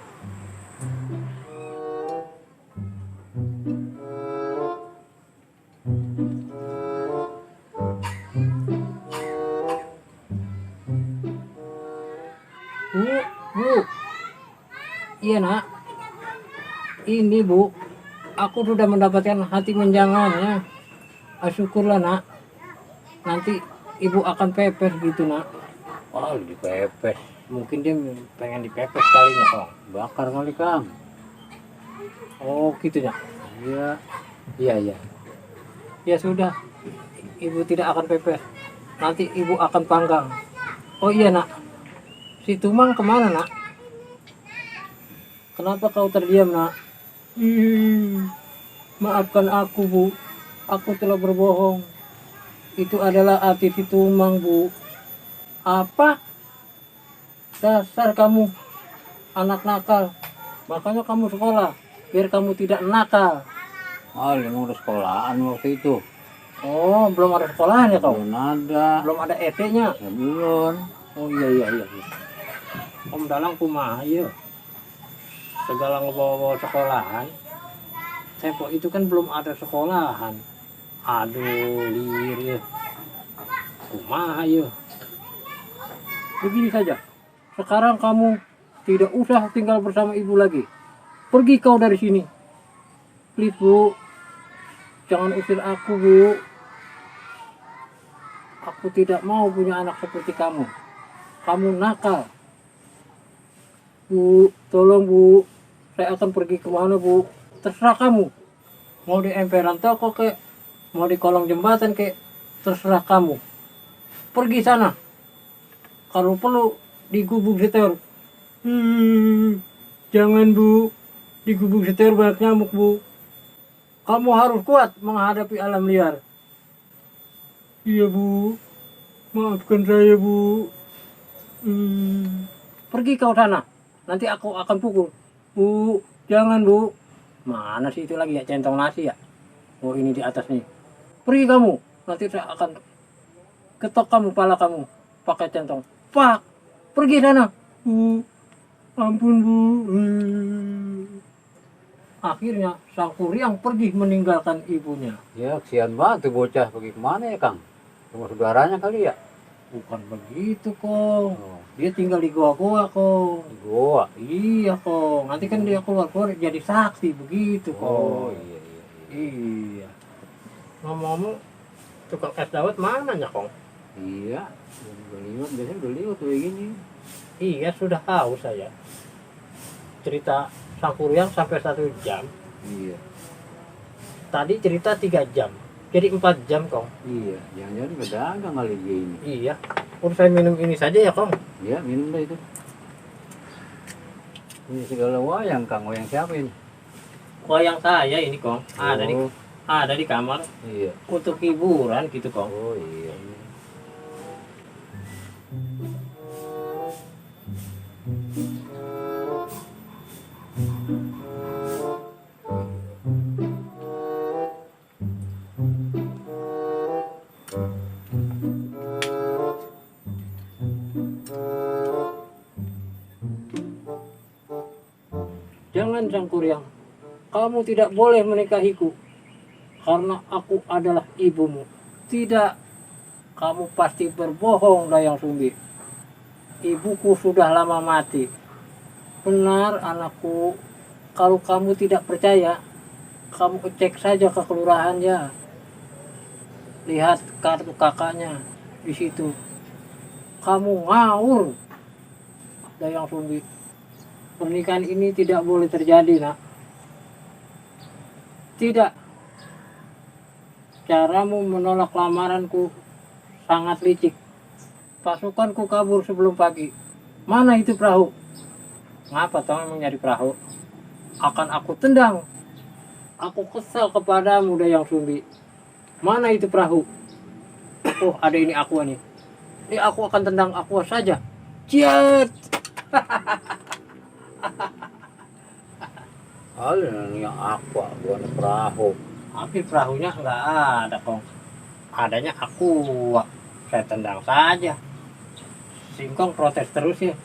Bu, bu. Iya nak. Ini bu, aku sudah mendapatkan hati menjangannya. Syukurlah nak. Nanti ibu akan pepes gitu nak. Wah, dipepes. Mungkin dia pengen dipepes kalinya kong. Bakar kali, Kang. Oh gitu ya. Iya. Iya, iya. Ya sudah. Ibu tidak akan pepes. Nanti ibu akan panggang. Oh iya nak. Si Tumang kemana nak? Kenapa kau terdiam nak? Maafkan aku bu. Aku telah berbohong. Itu adalah hati si Tumang bu. Apa? Dasar kamu anak nakal. Makanya kamu sekolah. Biar kamu tidak nakal. Ah, emang udah sekolahan waktu itu. Oh belum ada sekolahan ya kau? Belum ada. Belum ada ET-nya. Ya, belum. Oh iya. Om Dalang kumaha ya. Segala ngebawa sekolahan. Tempo itu kan belum ada sekolahan. Aduh, lir ya. Kumaha ya. Begini saja. Sekarang kamu tidak usah tinggal bersama ibu lagi. Pergi kau dari sini. Please bu. Jangan usir aku bu. Aku tidak mau punya anak seperti kamu. Kamu nakal. Bu, tolong bu. Saya akan pergi kemana bu? Terserah kamu. Mau di emperan toko kek, mau di kolong jembatan kek, terserah kamu. Pergi sana. Kalau perlu di gubuk setor. Jangan bu. Di gubuk setor banyak nyamuk bu. Kamu harus kuat menghadapi alam liar. Iya bu. Maafkan saya bu. Pergi kau sana. Nanti aku akan pukul. Bu, jangan bu. Mana sih itu lagi ya, centong nasi ya? Oh ini di atas nih. Pergi kamu. Nanti saya akan ketok kamu, pala kamu. Pakai centong. Pak, pergi sana. Bu, ampun bu. Akhirnya sang kuryang pergi meninggalkan ibunya. Ya, kesian banget tuh bocah. Pergi kemana ya, Kang? Sama saudaranya kali ya? Bukan begitu kong. Oh, Dia tinggal di goa-goa kong. di goa. Iya kong. Nanti kan dia keluar-keluar jadi saksi begitu Oh, kong. iya. Iya. Ngomong-ngomong, tukang es dawet mana ya kong? Iya, udah liwat. Biasanya udah liwat tuh kayak gini. Iya sudah tahu saya. Cerita sang kuryang sampai 1 jam. Iya. Tadi cerita 3 jam. Jadi 4 jam kong. Iya, jangan-jangan pedagang kali dia ini. Iya. Udah saya minum ini saja ya kong. Ya, minum dah itu. Ini segala wayang, Kang. Wayang siapa ini? Wayang saya ini kong. Ada di kamar. Iya. Untuk hiburan gitu kong. Oh, iya. Jangan sang kuryang, kamu tidak boleh menikahiku karena aku adalah ibumu. Tidak, kamu pasti berbohong Dayang Sumbi. Ibuku sudah lama mati. Benar anakku, kalau kamu tidak percaya, kamu cek saja ke kelurahan ya. Lihat kartu kakaknya di situ. Kamu ngawur Dayang Sumbi. Pernikahan ini tidak boleh terjadi, nak. Tidak. Caramu menolak lamaranku sangat licik. Pasukanku kabur sebelum pagi. Mana itu perahu? Ngapa toh mencari perahu? Akan aku tendang. Aku kesal kepadamu Dayang Sumbi. Mana itu perahu? Oh, ada ini aqua nih. Ini aku akan tendang aqua saja. Ciat! Alin yang aqua bukan perahu. Tapi perahunya nggak ada, Kong. Adanya aku. Saya tendang saja. Singkong protes terus ya.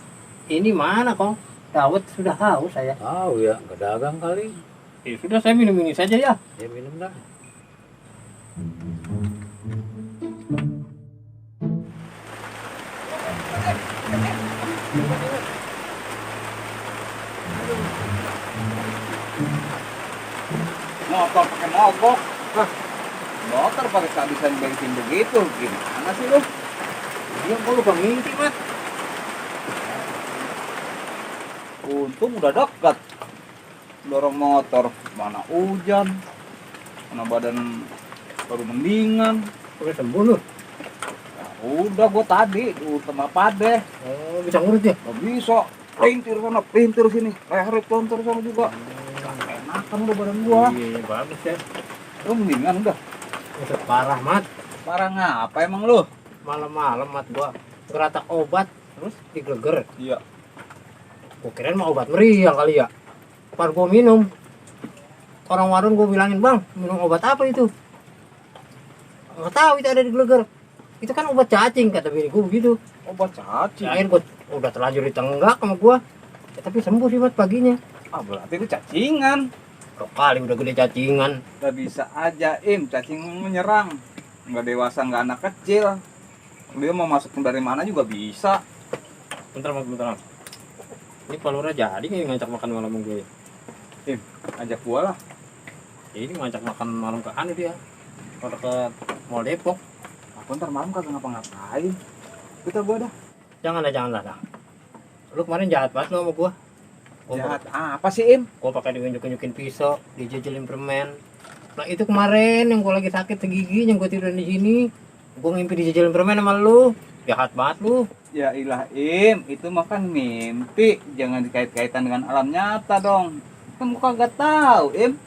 Ini mana, Kong? Dawet sudah haus saya. Tahu ya, nggak dagang kali. Ya sudah, saya minum ini saja ya. Ya minum dah. Motor pakai mogok. Hah, motor pakai kehabisan bensin begitu, gimana sih lu? Dia kok lupa ngintip, Mat. Untung udah dekat. Dorong motor, mana hujan, mana badan baru mendingan. Udah sembuh lu. Nah, udah gua tadi sama Pade, Oh, bisa ngurut ya? nggak bisa. Pelintir sana, pelintir sini, leher pelintir sana juga. Enakan lu badan gua. Iya, bagus ya. Lu mendingan udah. Udah parah, Mat. Parah ngapa emang lu? Malam-malam, Mat, gua geratak obat terus digleger. Iya. Gua kirain mau obat meriang kali ya. Pas gua minum, orang warung gua bilangin, "Bang, minum obat apa itu?" Nggak tahu itu ada di gleger. Itu kan obat cacing, kata bini gua begitu. Obat cacing. Akhirnya gua udah terlanjur ditenggak sama gua. Ya, tapi sembuh sih, Mat, paginya. Ah, berarti itu cacingan. Berapa kali udah gede cacingan. Gak bisa aja, cacing menyerang. Nggak dewasa, nggak anak kecil. Dia mau masuk dari mana juga bisa. Bentar, Mat, bentar. Ini Palura jadi nggak ngajak makan malam sama gue? Ajak gua lah. Ini ngajak makan malam ke anu dia. Kalau ke Mall Depok. Aku ntar malam kagak ngapa-ngapain. Kita gua dah. Jangan lah. Lu kemarin jahat banget lu sama gua. Jahat apa sih, Im? Gua pakai diunjuk-unjukin pisau, dijejelin permen. Nah, itu kemarin yang gua lagi sakit segigi, yang gua tidur di sini. Gua ngimpi dijejelin permen sama lu. Jahat banget lu. Ya ilah, Im, itu mah kan mimpi. Jangan dikait-kaitan dengan alam nyata dong. Kan gua kagak tahu, Im.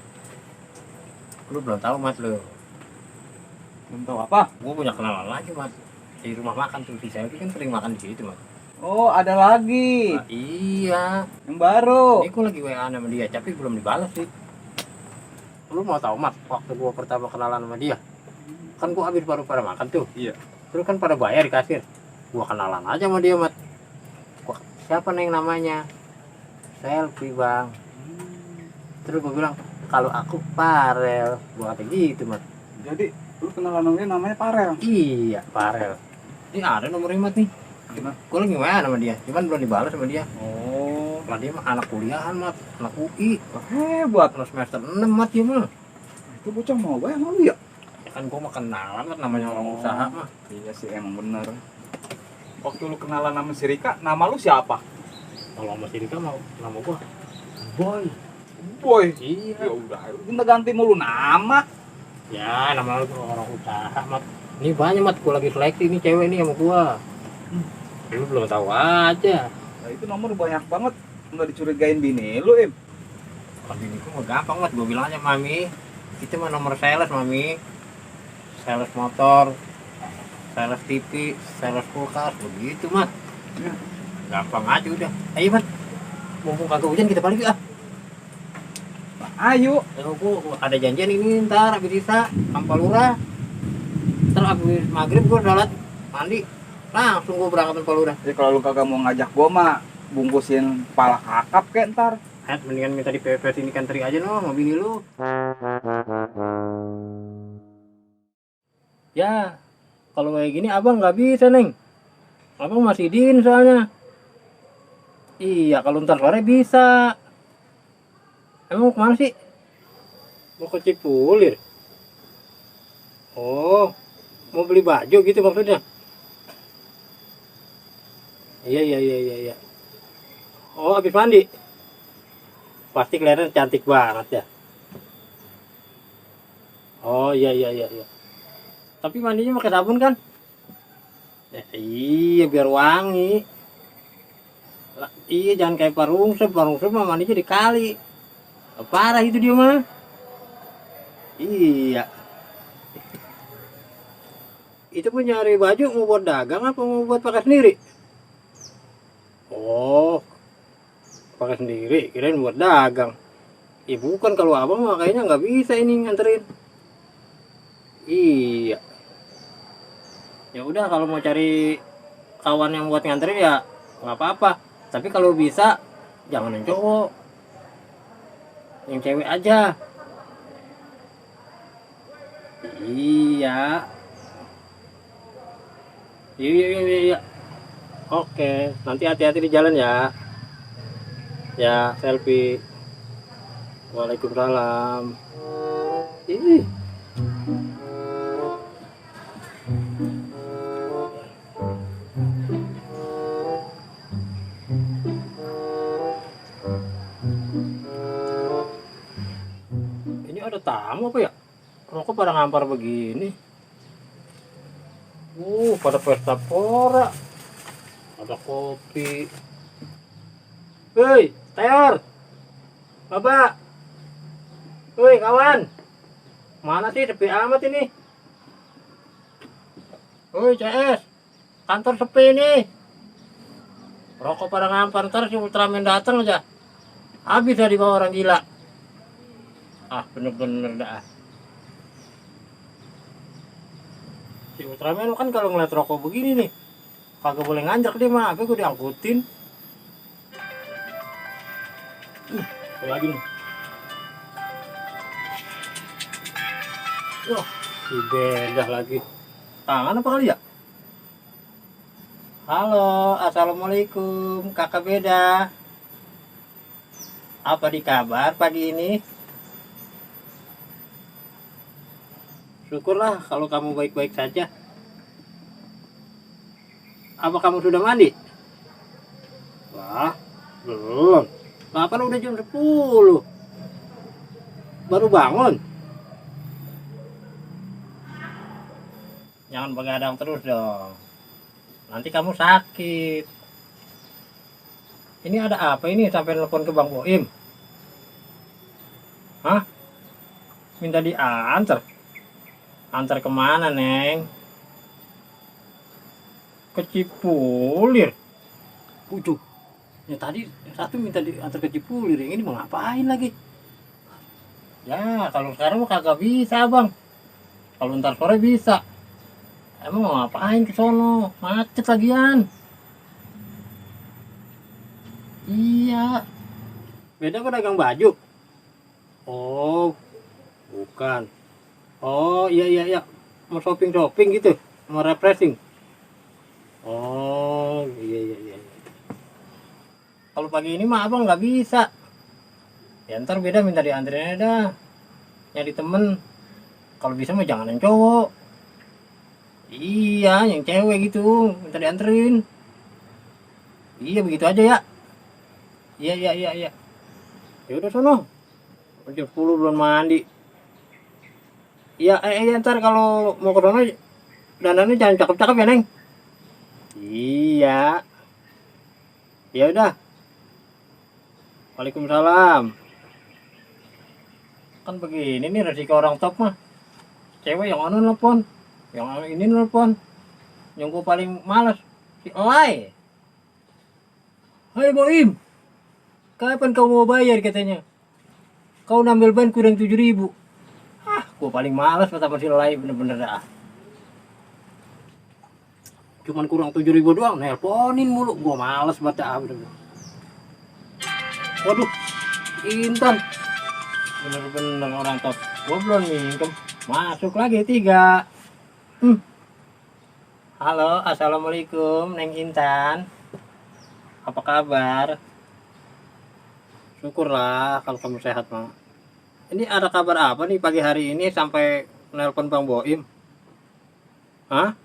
Lu belum tahu, Mas, lu. Belum tahu apa? Gua punya kenalan lagi, Mas. Di rumah makan tuh, si Selvi kan sering makan di situ, Mas. Oh, ada lagi. Nah, iya. Yang baru. Ini gua lagi WA sama dia, tapi belum dibalas sih. Lu mau tahu, Mas, waktu gua pertama kenalan sama dia? Kan gua habis baru pada makan tuh. Iya. Terus kan pada bayar di kasir. Gua kenalan aja sama dia, Mat. Siapa neng namanya? Selfie, Bang. Terus gua bilang, kalau aku Farel. Gua kata gitu, Mat. Jadi, lu kenalan sama dia namanya Farel. Iya, Farel. Ini ada nomornya, Mat, nih. Gimana? Gua lagi WA sama dia, cuman belum dibalas sama dia. Oh, Lah dia mah anak kuliahan, Mat. Anak UI. hebat. Terus semester 6, Mat, dia mah. Itu bocah mau bayar sama lu ya? Kan gua mah kenalan, Mat, namanya orang usaha mah. Iya sih, emang bener. Waktu lu kenalan sama si Rika, nama lu siapa? Kalau sama si Rika mau nama gua Boy. Boy. Iya. Ya udah, kita ganti mulu nama. Ya, nama lu orang usaha, Mat. Ini banyak, Mat. Gua lagi seleksi ini cewek nih sama gua. Lu belum tahu aja. Nah, itu nomor banyak banget. Nggak dicurigain bini lu, Im. Kalau bini gua mah gampang, Mat. Gua bilang aja, Mami, itu mah nomor sales, Mami. Sales motor, sales TV, sales kulkas, begitu, Mat. Ya. Gampang aja udah. Ayo, Mat. Mumpung kagak hujan kita balik ya. Ayo. Gua ada janjian ini ntar habis Isa sama Lurah. Ntar habis maghrib gua sholat mandi langsung gua berangkat ke Lurah. Jadi kalau lu kagak mau ngajak gua mah bungkusin kepala kakap kek ntar. Mendingan minta di PPS ini kan teri aja no sama bini lu. Ya, kalau kayak gini abang nggak bisa, Neng. Abang masih din soalnya. Iya, kalau ntar sore bisa. Emang mau kemana sih? Mau ke Cipulir. Oh, mau beli baju gitu maksudnya? Iya. Oh, habis mandi? Pasti kelihatan cantik banget ya. Oh, iya. Tapi mandinya pakai sabun kan? Ya, iya, biar wangi. Lah, iya, jangan kayak parungsep mah mandinya di kali. Parah itu dia mah. Iya. Itu pun nyari baju mau buat dagang apa mau buat pakai sendiri? Oh, pakai sendiri, kirain buat dagang. Ya bukan, kalau abang mah kayaknya nggak bisa ini nganterin. Iya. Ya udah, kalau mau cari kawan yang buat nganterin ya nggak apa-apa. Tapi kalau bisa jangan yang cowok, yang cewek aja. Iya. Iya, iya, iya, iya. Oke, nanti hati-hati di jalan ya. Ya, selfie. Waalaikumsalam. Ih. Ini ada tamu apa ya? Rokok pada ngampar begini. Pada pesta pora. Ada kopi. Hei, Tayor. Bapak. Hei, kawan. Mana sih, sepi amat ini? Hei, CS. Kantor sepi nih. Rokok pada ngampar, ntar si Ultraman datang aja. Habis dah dibawa orang gila. Ah, bener-bener dah. Si Ultraman kan kalau ngeliat rokok begini nih, kagak boleh nganjak dia mah, gue diangkutin. Apa lagi nih? Wah, si bedah lagi. Tangan apa kali ya? Halo, assalamualaikum, kakak Beda. Apa di kabar pagi ini? Syukurlah kalau kamu baik-baik saja. Apa kamu sudah mandi? Wah, belum. Kapan udah jam 10? Baru bangun? Jangan begadang terus dong. Nanti kamu sakit. Ini ada apa ini sampai telepon ke Bang Boim? Hah? Minta diantar? Antar kemana, Neng? Ke Cipulir. Ucuh. Ya tadi yang satu minta diantar ke Cipulir, yang ini mau ngapain lagi? Ya, kalau sekarang mah kagak bisa, Bang. Kalau ntar sore bisa. Emang mau ngapain ke sono? Macet lagian. Iya. Beda pedagang baju. Oh, bukan. Oh, iya, iya, iya. Mau shopping gitu. Mau refreshing. Oh, iya, iya, iya. Kalau pagi ini mah abang nggak bisa. Ya ntar Beda minta dianterin aja dah. Nyari temen. Kalau bisa mah jangan yang cowok. Iya, yang cewek gitu, minta dianterin. Iya, begitu aja ya. Iya, iya, iya, iya. Ya udah sono. Jam 10 belum mandi. Iya, ntar kalau mau ke sono dandannya jangan cakep-cakep ya, Neng. Iya. Ya udah. Waalaikumsalam. Kan begini nih resiko orang top mah. Cewek yang anu nelpon. Yang ini nelpon, yang gue paling malas si Elai. Hai Boim, kapan kau mau bayar katanya? Kau nambel ban kurang 7.000. Ah, gue paling malas sama si Elai, bener-bener dah. Cuman kurang 7.000 doang, nelponin mulu, gue malas banget dah, bener-bener. Waduh, Intan, bener-bener orang top. Gue belum minjem, masuk lagi 3. Halo, assalamualaikum, Neng Intan. Apa kabar? Syukurlah kalau kamu sehat, Mak. Ini ada kabar apa nih pagi hari ini sampai nelpon Bang Boim? Hah?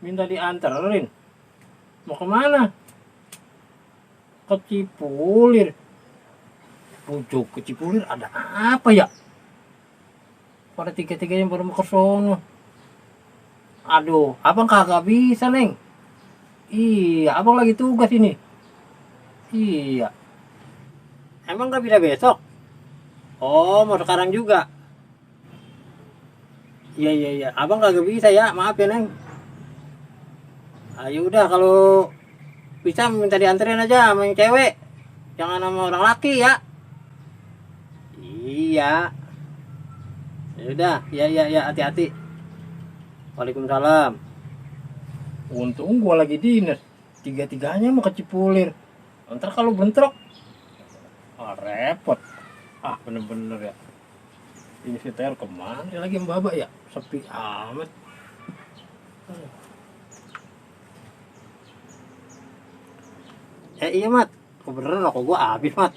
Minta dianterin? Mau kemana? Ke Cipulir. Pucuk ke Cipulir ada apa ya? Pada tiga-tiganya baru mau ke sono. Aduh, abang kagak bisa, Neng. Iya, abang lagi tugas ini. Iya. Emang gak bisa besok? Oh, mau sekarang juga. Iya, iya, iya. Abang kagak bisa ya, maaf ya, Neng. Ayo udah, kalau bisa minta dianterin aja sama yang cewek. Jangan sama orang laki ya. Iya. Ya udah, ya hati-hati. Waalaikumsalam. Untung gua lagi dinas. Tiga-tiganya mau kecipulir. Ntar kalau bentrok, repot. Bener-bener ya. Ini si Ter kemana lagi mbak ya? Sepi amat. Iya Mat, beneran rokok gua habis Mat.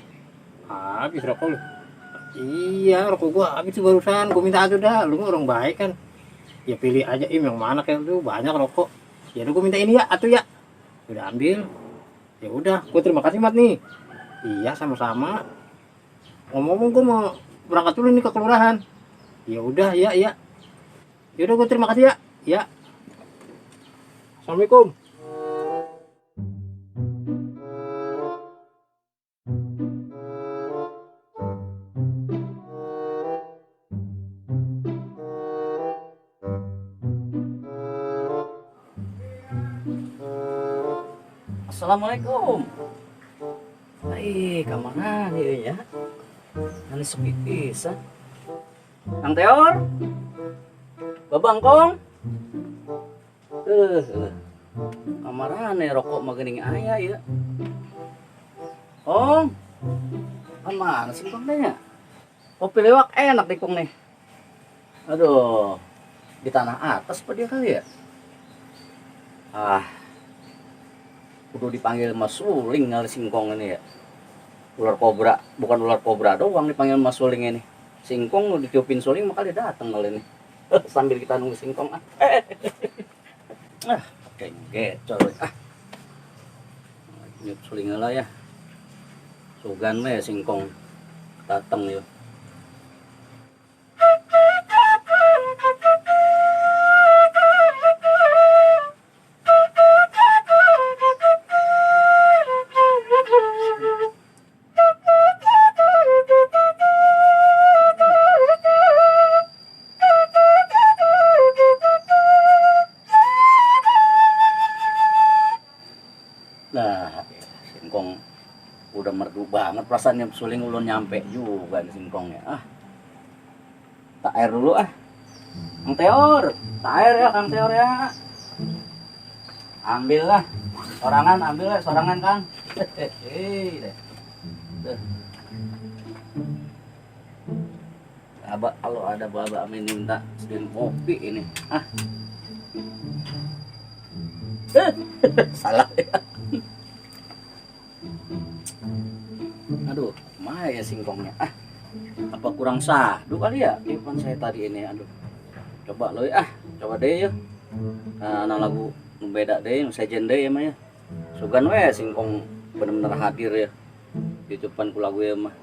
Habis rokok lu? Iya, rokok gua habis tuh barusan. Gua minta aja dah, lu orang baik kan. Ya pilih aja yang mana kayak lu, banyak rokok. Ya udah gua minta ini ya, atuh ya. Udah ambil. Ya udah, gua terima kasih Mat nih. Iya, sama-sama. Ngomong-ngomong gua mau berangkat dulu nih ke kelurahan. Ya udah, ya. Ya udah gua terima kasih ya. Ya. Assalamualaikum. Assalamualaikum. Hai, kemana nih ya? Nanti sepi pisan. Kang Teor, Babangkong. Kamarane rokok magening aya ya. Kong, mana sih Kong tanya? Kopi lewak enak di Kong nih. Aduh, di tanah atas apa dia kali ya? Kudu dipanggil Mas Suling kali singkong ini ya. Ular kobra, bukan ular kobra doang dipanggil Mas Suling ini. Singkong lu ditiupin Suling maka dia datang kali ini. Sambil kita nunggu singkong kayak gecol nyup Suling lah ya. Sugan mah ya singkong datang yuk. Nah, singkong udah merdu banget perasaan nyup Suling ulun nyampe juga nih singkongnya. Tak air dulu Kang Teor, tak air ya Kang Teor ya. Ambil lah, sorangan Kang. Deh. Abah kalau ada babak minta sedang kopi ini. Salah ya. Aduh, mana ya singkongnya? Apa kurang sadu kali ya? Ipan saya tadi ini, aduh. Coba lo ya, coba deh ya. Nah, lagu beda deh, yang sejen deh ya mah ya. Sugan we singkong bener-bener hadir ya. Di depan ku lagu ya mah.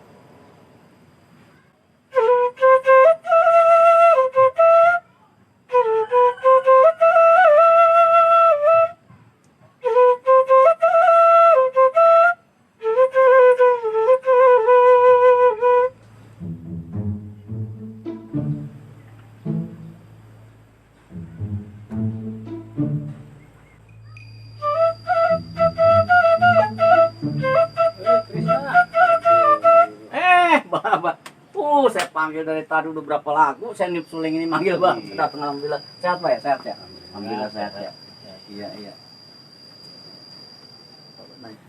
Saya panggil dari tadi udah berapa lagu, saya nyup Suling ini manggil bang. Datang alhamdulillah. Sehat Pak ya? Sehat ya? Alhamdulillah sehat ya. Iya.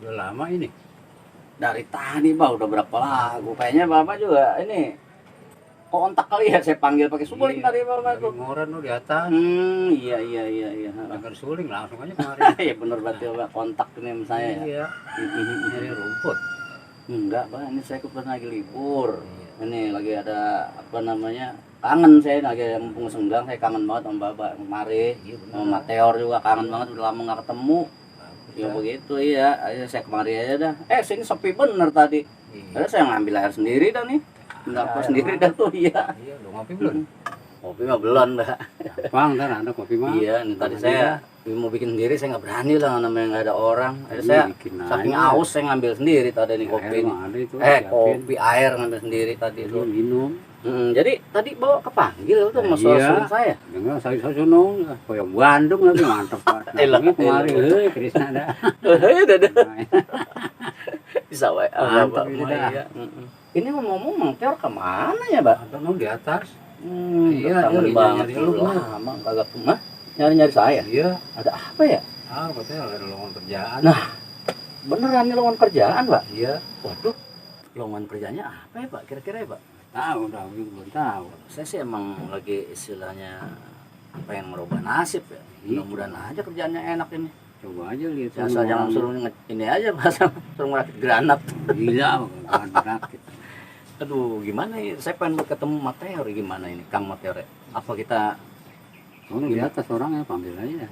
Udah lama ini. Dari tadi Bang udah berapa lagu. Kayaknya Bapak juga ini kontak kali ya, saya panggil pakai Suling tadi Bapak itu. Ngoran lu di atas. Iya. Dengar Suling langsung aja kemarin. Iya bener berarti Bapak kontak ini sama saya ya. Iya. Nyari rumput. Enggak Pak, ini saya kebetulan lagi libur. Ini lagi ada apa namanya, kangen saya lagi mumpung senggang, saya kangen banget sama Bapak kemari. Sama Teor juga kangen banget, udah lama nggak ketemu. Ya begitu iya, ayo saya kemari aja dah. Sini sepi bener tadi. Ada saya ngambil air sendiri dah nih. Nggak sendiri dah tuh iya. Iya, lu ngopi belum? Kopi mah belum Mbak. Bang, kan ada kopi mah. Iya, ini tadi saya mau bikin sendiri, saya nggak berani lah namanya nggak ada orang. Jadi saya saking aus saya ngambil sendiri tadi nih kopi ini. Kopi air ngambil sendiri tadi itu. Minum. Jadi tadi bawa kepanggil tuh mas Suling saya. Dengar saya sunung, koyo Bandung lagi mantep Pak. Ini kemarin Krisna dah. Bisa wae. Mantap ini dah. Iya. Ini ngomong Mang Teor kemana ya, Mbak? Atau mau di atas? Iya, lagi banget nyari lu, lu. Mbak. Lama kagak mah nyari-nyari saya. Iya. Ada apa ya? Katanya ada lowongan kerjaan. Nah, beneran nih lowongan kerjaan, Pak? Iya. Waduh, lowongan kerjanya apa ya, Pak? Kira-kira ya, Pak? Tahu, belum tahu. Saya sih emang lagi istilahnya pengen merubah nasib ya. Mudah-mudahan aja kerjaannya enak ini. Coba aja lihat. Asal jangan suruh ini aja, Pak. Suruh merakit granat. Gila, bukan rakit. Aduh, gimana ya? Saya pengen buat ketemu Mateor gimana ini, Kang Mateor. Apa kita Di atas orangnya panggil aja.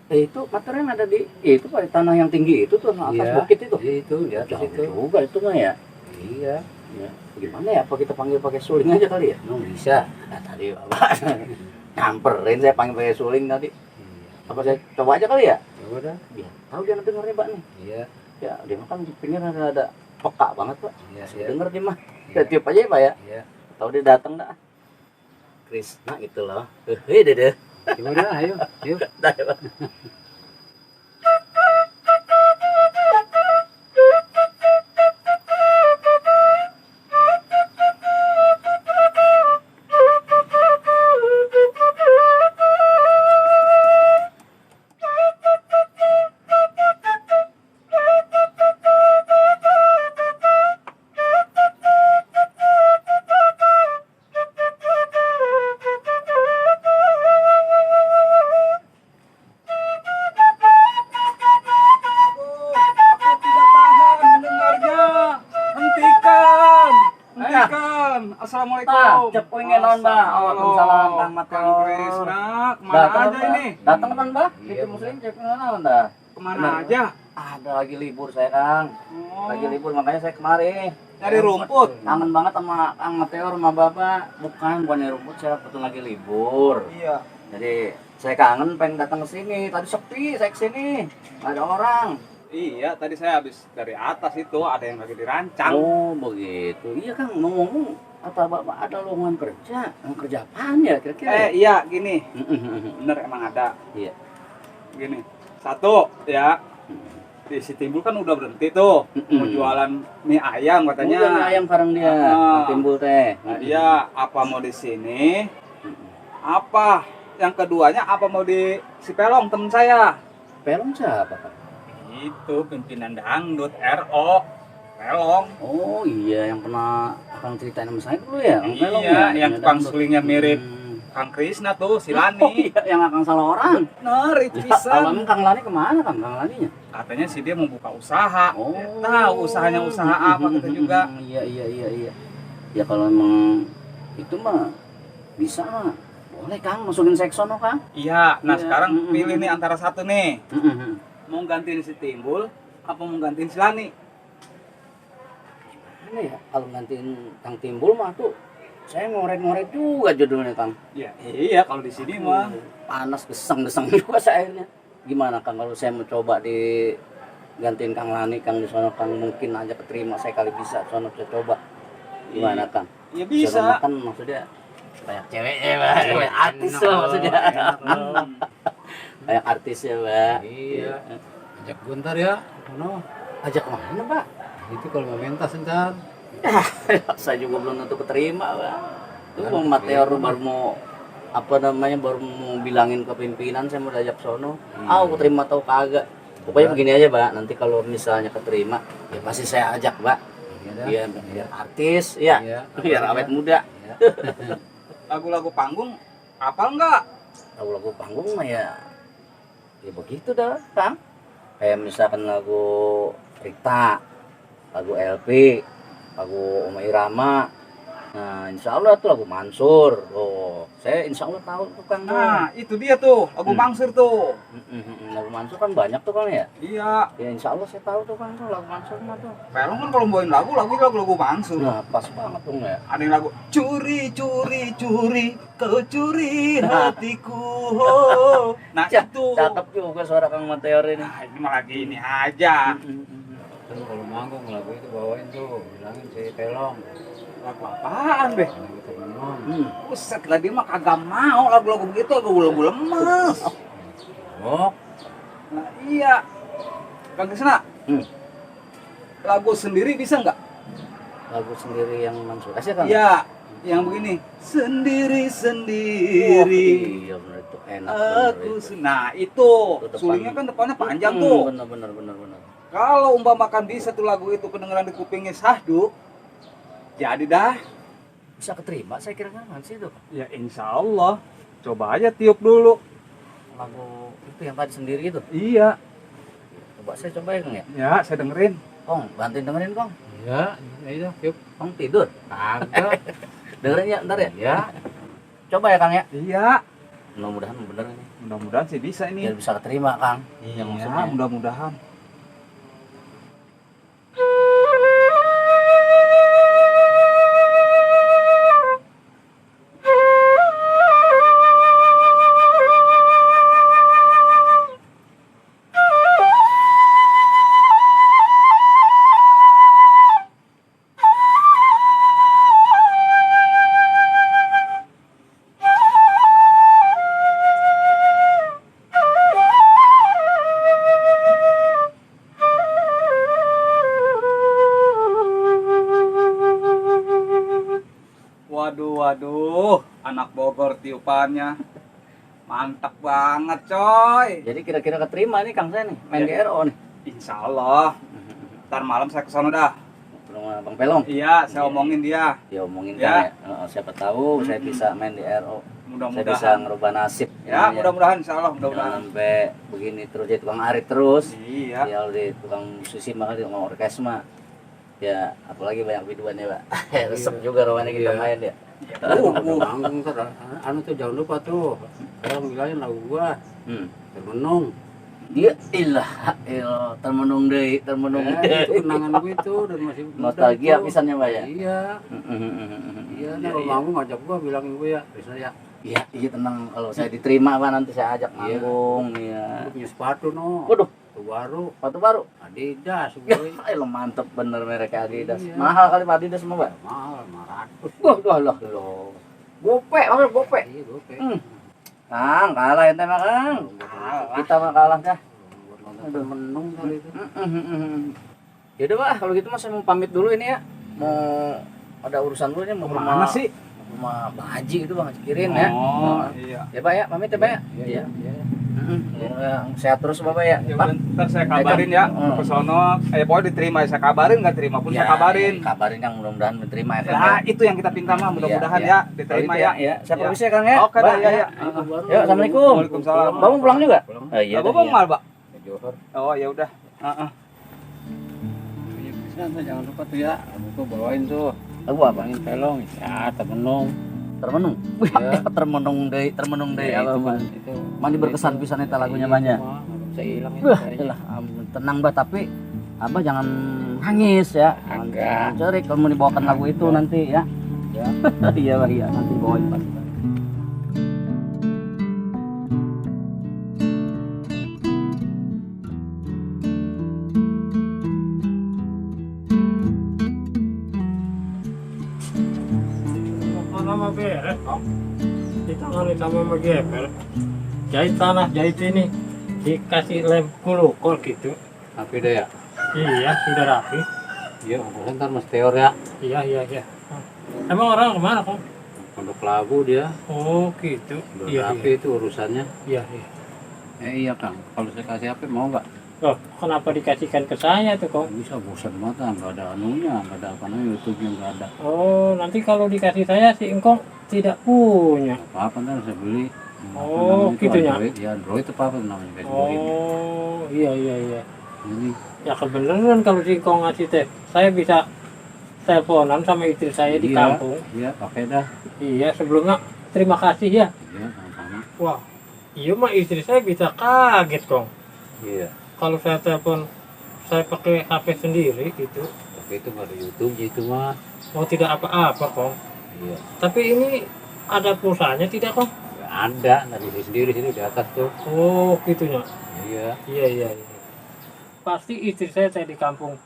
itu Mateor yang ada di itu Pak, di tanah yang tinggi itu tuh, atas Iya. bukit itu. Itu di atas Jauh itu. juga itu mah ya. Iya. Ya, gimana ya? Apa kita panggil pakai suling aja kali ya? Bisa. Nah, tadi Bapak nyamperin saya panggil pakai suling tadi. Iya. Apa saya coba aja kali ya? Coba dah. Biar tahu dia dengernya, Pak nih. Iya. Ya, dia mah kan di pinggir ada peka banget, Pak. Iya. Saya denger dia mah. Kita tiup aja ya, Pak ya. Iya. Tahu dia datang dah. Krisna gitu loh. Deh. Coba dah, ayo. Yuk. Dah ya, Pak. Aku tidak tahan mendengarnya. Hentikan. Hentikan. Assalamualaikum. Ah, cepoy ngenon, Mbak. Waalaikumsalam, Kang Mateor. Kang Krisna, kemana aja ini? Datang kan, Mbak? Iya, Itu muslim cek ngenon dah. Kemana aja? Ada lagi libur saya, Kang. Oh, Lagi libur makanya saya kemari. nyari rumput. Kangen banget sama Kang Mateor sama Bapak. Bukan nyari rumput, saya betul lagi libur. Iya. Jadi saya kangen pengen datang ke sini. Tadi sepi saya kesini. Nggak ada orang. Iya, tadi saya habis dari atas itu ada yang lagi dirancang. Oh begitu. Iya Kang, ngomong kata Bapak ada lowongan kerja. Kerja apaan ya kira-kira? Iya, gini. Bener emang ada. Iya. Gini. Satu, ya. Di Sitimbul kan udah berhenti tuh. Mau jualan mie ayam katanya. Udah mie ayam bareng dia. Ah. Timbul teh. Nah, iya, apa mau di sini? Apa? Yang keduanya apa mau di si Pelong temen saya? Pelong siapa Kang? Itu pimpinan dangdut RO Pelong. Oh iya yang pernah Kang ceritain sama saya dulu ya. Kang Pelong Iya, ya? yang tukang sulingnya mirip Hmm. Kang Krisna tuh, si Oh Lani. iya yang akan salah orang. Bener, itu Ya, kalau bisa. Kang Lani kemana Kang Laninya? Katanya sih dia mau buka usaha. Oh. Tahu usahanya usaha apa gitu juga. Iya. Ya kalau emang itu mah bisa mah. Boleh Kang masukin seksono Kang. Iya, nah Iya. sekarang pilih nih antara satu nih. Heeh. Mau gantiin si Timbul apa mau gantiin si Lani? Gimana ya kalau gantiin Kang Timbul mah tuh saya ngorek-ngorek juga judulnya Kang. Iya, kalau di sini mah. Panas geseng-geseng juga saya akhirnya. Gimana Kang kalau saya mau coba di gantiin Kang Lani, Kang di sono Kang mungkin aja keterima saya kali bisa sono saya coba. Gimana Kang? Ya Di bisa. rumah kan maksudnya banyak ceweknya, Pak. Banyak artis lah maksudnya. Banyak artis ya, Pak. Iya. Ajak Guntar ya. Sono. Ajak kemana, Pak? Itu kalau mau mentas ntar. Saya juga belum tentu keterima, Pak. Itu Bang Mateor baru mau apa namanya baru mau bilangin ke pimpinan saya mau diajak sono. Ah, aku terima tahu kagak. Pokoknya begini aja, Pak. Nanti kalau misalnya keterima, ya pasti saya ajak, Pak. Iya dah. Biar artis, ya. Iya. Biar awet muda. Lagu-lagu panggung apal enggak? Lagu-lagu panggung mah ya begitu dah Kang. Kayak misalkan lagu Rita, lagu LP, lagu Oma Irama. Nah insya Allah tuh lagu Mansur. Oh saya insya Allah tahu tuh Kang. Nah, itu dia tuh, lagu Mangsur tuh. Lagu Mansur kan banyak tuh Kang ya. Iya, Ya insya Allah saya tahu tuh Kang tuh lagu Mansur mah tuh. Pelong kan kalau bawain lagu Mangsur. Nah pas banget tuh ya. Ada yang lagu curi kau curi hatiku. Oh. Nah, itu. Cakep juga suara Kang Mateor ini. Nah, ini mah lagi ini aja. Kan kalau manggung lagu itu bawain tuh, bilangin si Pelong. Lagu apaan, Be? Lagu termenung. Buset lah, dia mah kagak mau lagu-lagu begitu, lagu lemes. Oh, Nah, iya. Kang Krisna, lagu sendiri bisa nggak? Lagu sendiri yang Mansur S ya Kang? Ya, yang begini. Sendiri-sendiri. Iya benar itu enak bener Aku itu. nah itu Itu depan. sulingnya kan depannya panjang tuh. Bener. Kalau umpamakan bisa tuh lagu itu kedengeran di kupingnya Sahdu, jadi dah. Bisa keterima saya kira kan sih itu. Ya insya Allah. Coba aja tiup dulu. Lagu itu yang tadi sendiri itu. Iya. Coba saya coba ya Kang ya. Ya, saya dengerin. Kong, bantuin dengerin Kong. Ya, itu, yuk. Kong tidur. Kagak. Dengerin ya ntar ya. Ya, Coba ya Kang ya. Iya. Mudah-mudahan bener ini. Mudah-mudahan sih bisa ini. Biar bisa keterima Kang. Iya, Yang maksudnya. mudah-mudahan. Waduh, anak Bogor tiupannya. Mantap banget, coy. Jadi kira-kira keterima nih Kang saya nih main di RO nih. Insya Allah. Ntar malam saya ke sana dah. Rumah Bang Pelong. Iya, saya Iya. omongin dia. Ya omongin Ya. Kang ya. Siapa tahu saya bisa main di RO. Saya bisa Mudah-mudahan. ngerubah nasib. Ya, Ini mudah-mudahan insya Allah, Jangan mudah-mudahan. sampai begini terus jadi tukang arit terus. Iya. Ya di tukang susi mah di tukang orkes mah. Ya apalagi banyak biduan ya Pak. Resep juga rumahnya kita Iya. main ya. manggung ntar. Anu tuh jangan lupa tuh. Sekarang bilangin lagu gua. Termenung. Dia ilah termenung deui Itu kenangan gue itu dan masih muda nostalgia itu. pisannya Pak ya. Iya. Iya, nah kalau manggung ngajak gua bilangin gue ya, bisa ya. Iya tenang kalau saya diterima Pak nanti saya ajak Iya. manggung ya. Lu punya sepatu no. Waduh, Sepatu baru. sepatu baru. Adidas Ya, gue. mantep bener merek Adidas. Iya. Mahal kali Pak Adidas mah, Pak. Mahal 500. Wah, loh. Gope, gope. Iya, gope. Kang, kalah ente mah, Kang. Kita mah kalah dah. Buat nonton Termenung kali itu. Ya udah, Pak, kalau gitu mas saya mau pamit dulu ini ya. Mau ada urusan dulu nih mau ke Mana rumah sih? rumah Pak Haji itu Bang Cikirin ya. Oh, iya. Ya, Pak ya, pamit ya, Pak ya. Iya. Ya, sehat terus Bapak ya. Ya Pak. udah, ntar saya kabarin ya ke sono. Pokoknya diterima, saya kabarin, nggak terima pun saya kabarin. Kabarin yang mudah-mudahan diterima ya, Kang. Nah, itu yang kita pinta mah, mudah-mudahan ya diterima Kalau gitu ya. Saya Iya. permisi ya, Kang ya. Oke, Pak, dah, ya. Ya, assalamualaikum. Waalaikumsalam. Bapak pulang juga? Oh, iya. Bapak dah, iya. mal, Pak? Johor. Oh, ya udah. Heeh. Iya, bisa tuh, jangan lupa tuh ya. Aku bawain tuh. Lagu apa? Angin pelong. Ya, Termenung. Termenung. Wih, Ya. termenung deui Ya, apa itu Bang? kan, itu. Mandi berkesan pisan eta lagunya Iya, banyak. mah, nggak bisa hilang itu Wah, kayaknya. lah, tenang Mbak, tapi Abah jangan nangis ya. Enggak. Cerik kalau mau dibawakan lagu itu nanti ya. Ya. Iya, Pak, iya, nanti bawain pasti. Pak. Mana mah beres, Kang. Ditangani sama megepel. Jahit tanah, jahit ini. Dikasih lem kulukol gitu. Tapi deh ya. Iya, sudah rapi. Iya, urusan ntar mas Teor ya. Iya. Emang orang kemana, Kang? Pondok Labu dia. Oh, gitu. Udah Iya. rapi itu urusannya. Iya. Iya Kang, kalau saya kasih HP mau nggak? Loh, kenapa dikasihkan ke saya tuh, Kang? Bisa bosan banget, nggak ada anunya, nggak ada apa namanya YouTube-nya nggak ada. Oh, nanti kalau dikasih saya si Engkong tidak punya. Apa ntar saya beli. Oh, namanya itu gitu ya? Android. Ya Android itu apa namanya Android. Oh, iya. Ini Ya kebenaran kalau si Engkong ngasih teh. Saya bisa teleponan sama istri saya di iya, kampung. Iya, pakai dah. Iya, sebelumnya terima kasih ya. Iya, sama-sama. Wah, iya mah istri saya bisa kaget, Kong. Iya. Kalau saya telepon, saya pakai HP sendiri gitu. Tapi itu nggak ada YouTube itu mah. Oh, tidak apa-apa, Kong. Iya. Tapi ini ada pulsanya tidak, Kong? Nggak ada, dari sendiri sini di atas tuh. Oh, gitunya. Iya. Iya. Pasti istri saya di kampung.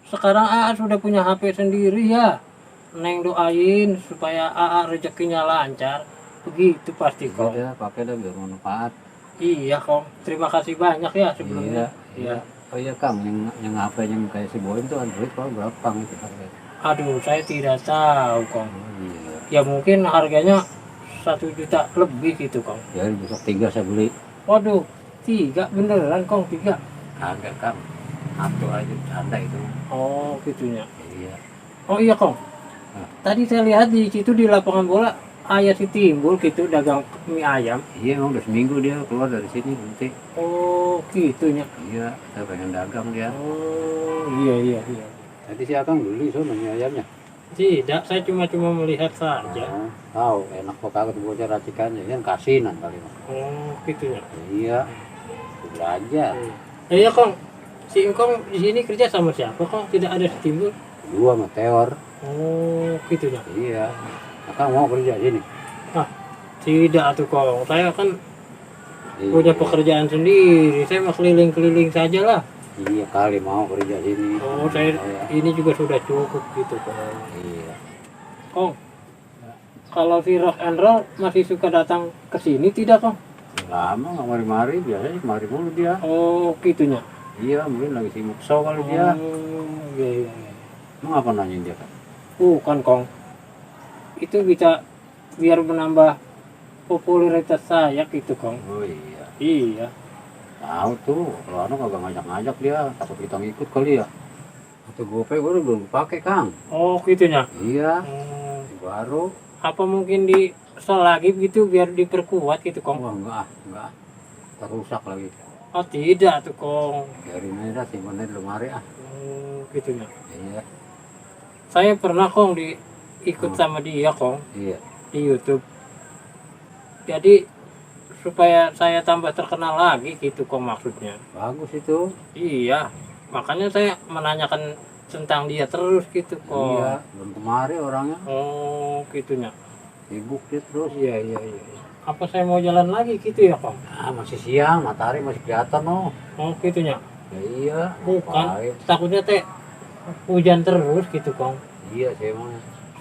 Sekarang AA sudah punya HP sendiri ya. Neng doain supaya AA rezekinya lancar. Begitu pasti, Kong. Iya, pakai dah biar bermanfaat. Iya, Kong. Terima kasih banyak ya sebelumnya. Iya. Oh iya Kang, yang HP yang kayak si Boim tuh Android kalau berapa Kang itu harganya? Aduh, saya tidak tahu, Kong. Oh iya. Ya mungkin harganya 1 juta lebih gitu, Kong. Ya besok 3 saya beli. Waduh, 3 beneran, Kong, 3. Agak Kang. Satu aja bercanda itu. Oh, gitunya. Iya. Oh iya, Kong. Hah? Tadi saya lihat di situ di lapangan bola ayah si Timbul gitu dagang mie ayam. Iya emang udah seminggu dia keluar dari sini nanti. Oh, gitunya. Iya, saya pengen dagang dia. Oh, iya. Tadi si Akang beli soalnya ayamnya. Tidak, saya cuma melihat saja. Oh, tahu enak kok kagak bocor racikannya, kan kasinan kali mah. Oh, gitunya. Iya, belajar. Iya, Kong. Si Engkong di sini kerja sama siapa, Kong? Tidak ada si Timbul. Dua meteor. Oh, gitunya. Iya. Akang mau kerja sini. Tidak atuh, Kong. Saya kan Iya. punya pekerjaan sendiri. Saya mau keliling-keliling saja lah. Iya kali mau kerja sini. Oh, saya Iya. ini juga sudah cukup gitu, Kong. Iya. Kong, kalau si rock and roll masih suka datang ke sini tidak, Kong? Lama nggak mari-mari, biasanya kemari mulu dia. Oh, gitunya. Iya, mungkin lagi sibuk show kali dia. Iya. Emang apa nanyain dia kan? Bukan, Kong. Itu bisa biar menambah popularitas saya gitu, Kong. Oh iya. Iya. Tahu tuh, kalau anu kagak ngajak-ngajak dia, takut kita ngikut kali ya. Atau GoPay gue belum pakai Kang. Oh, gitunya. Iya, Hmm, baru. apa mungkin di sol lagi gitu biar diperkuat gitu, Kong? Wah enggak. Terusak lagi. Oh, tidak tuh, Kong. Biarin aja simpannya di lemari ah. Gitunya. Iya, Saya pernah, Kong, ikut sama dia, Kong, iya. di YouTube. Jadi supaya saya tambah terkenal lagi gitu, Kong, maksudnya. Bagus itu. Iya, makanya saya menanyakan tentang dia terus gitu, Kong. Iya, belum kemari orangnya. Oh, gitunya. Sibuk dia terus. Iya. Apa saya mau jalan lagi gitu ya, Kong? Nah, masih siang, matahari masih kelihatan oh. Oh, gitunya. Ya, iya. Bukan, Baik. takutnya teh hujan terus gitu, Kong. Iya sih emang.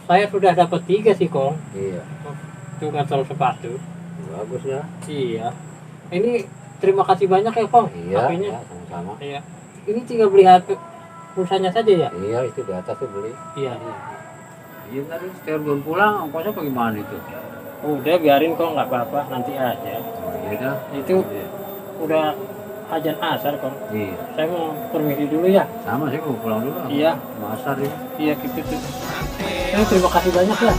Saya sudah dapat 3 sih, Kong. Iya. Itu ngasal sepatu. Bagus ya. Iya. Ini terima kasih banyak ya, Kong. Iya, HP-nya. ya, sama-sama. Iya. Ini tinggal beli HP pulsanya saja ya? Iya, itu di atas tuh beli. Iya. Iya tadi setelah belum pulang, ongkosnya bagaimana itu? Udah biarin, kok, nggak apa-apa, nanti aja. Oh, iya dah. Itu udah ajan asar, Kong. Iya. Saya mau permisi dulu ya. Sama sih mau pulang dulu. Iya. Masar ini. Iya gitu tuh. Terima kasih banyak ya.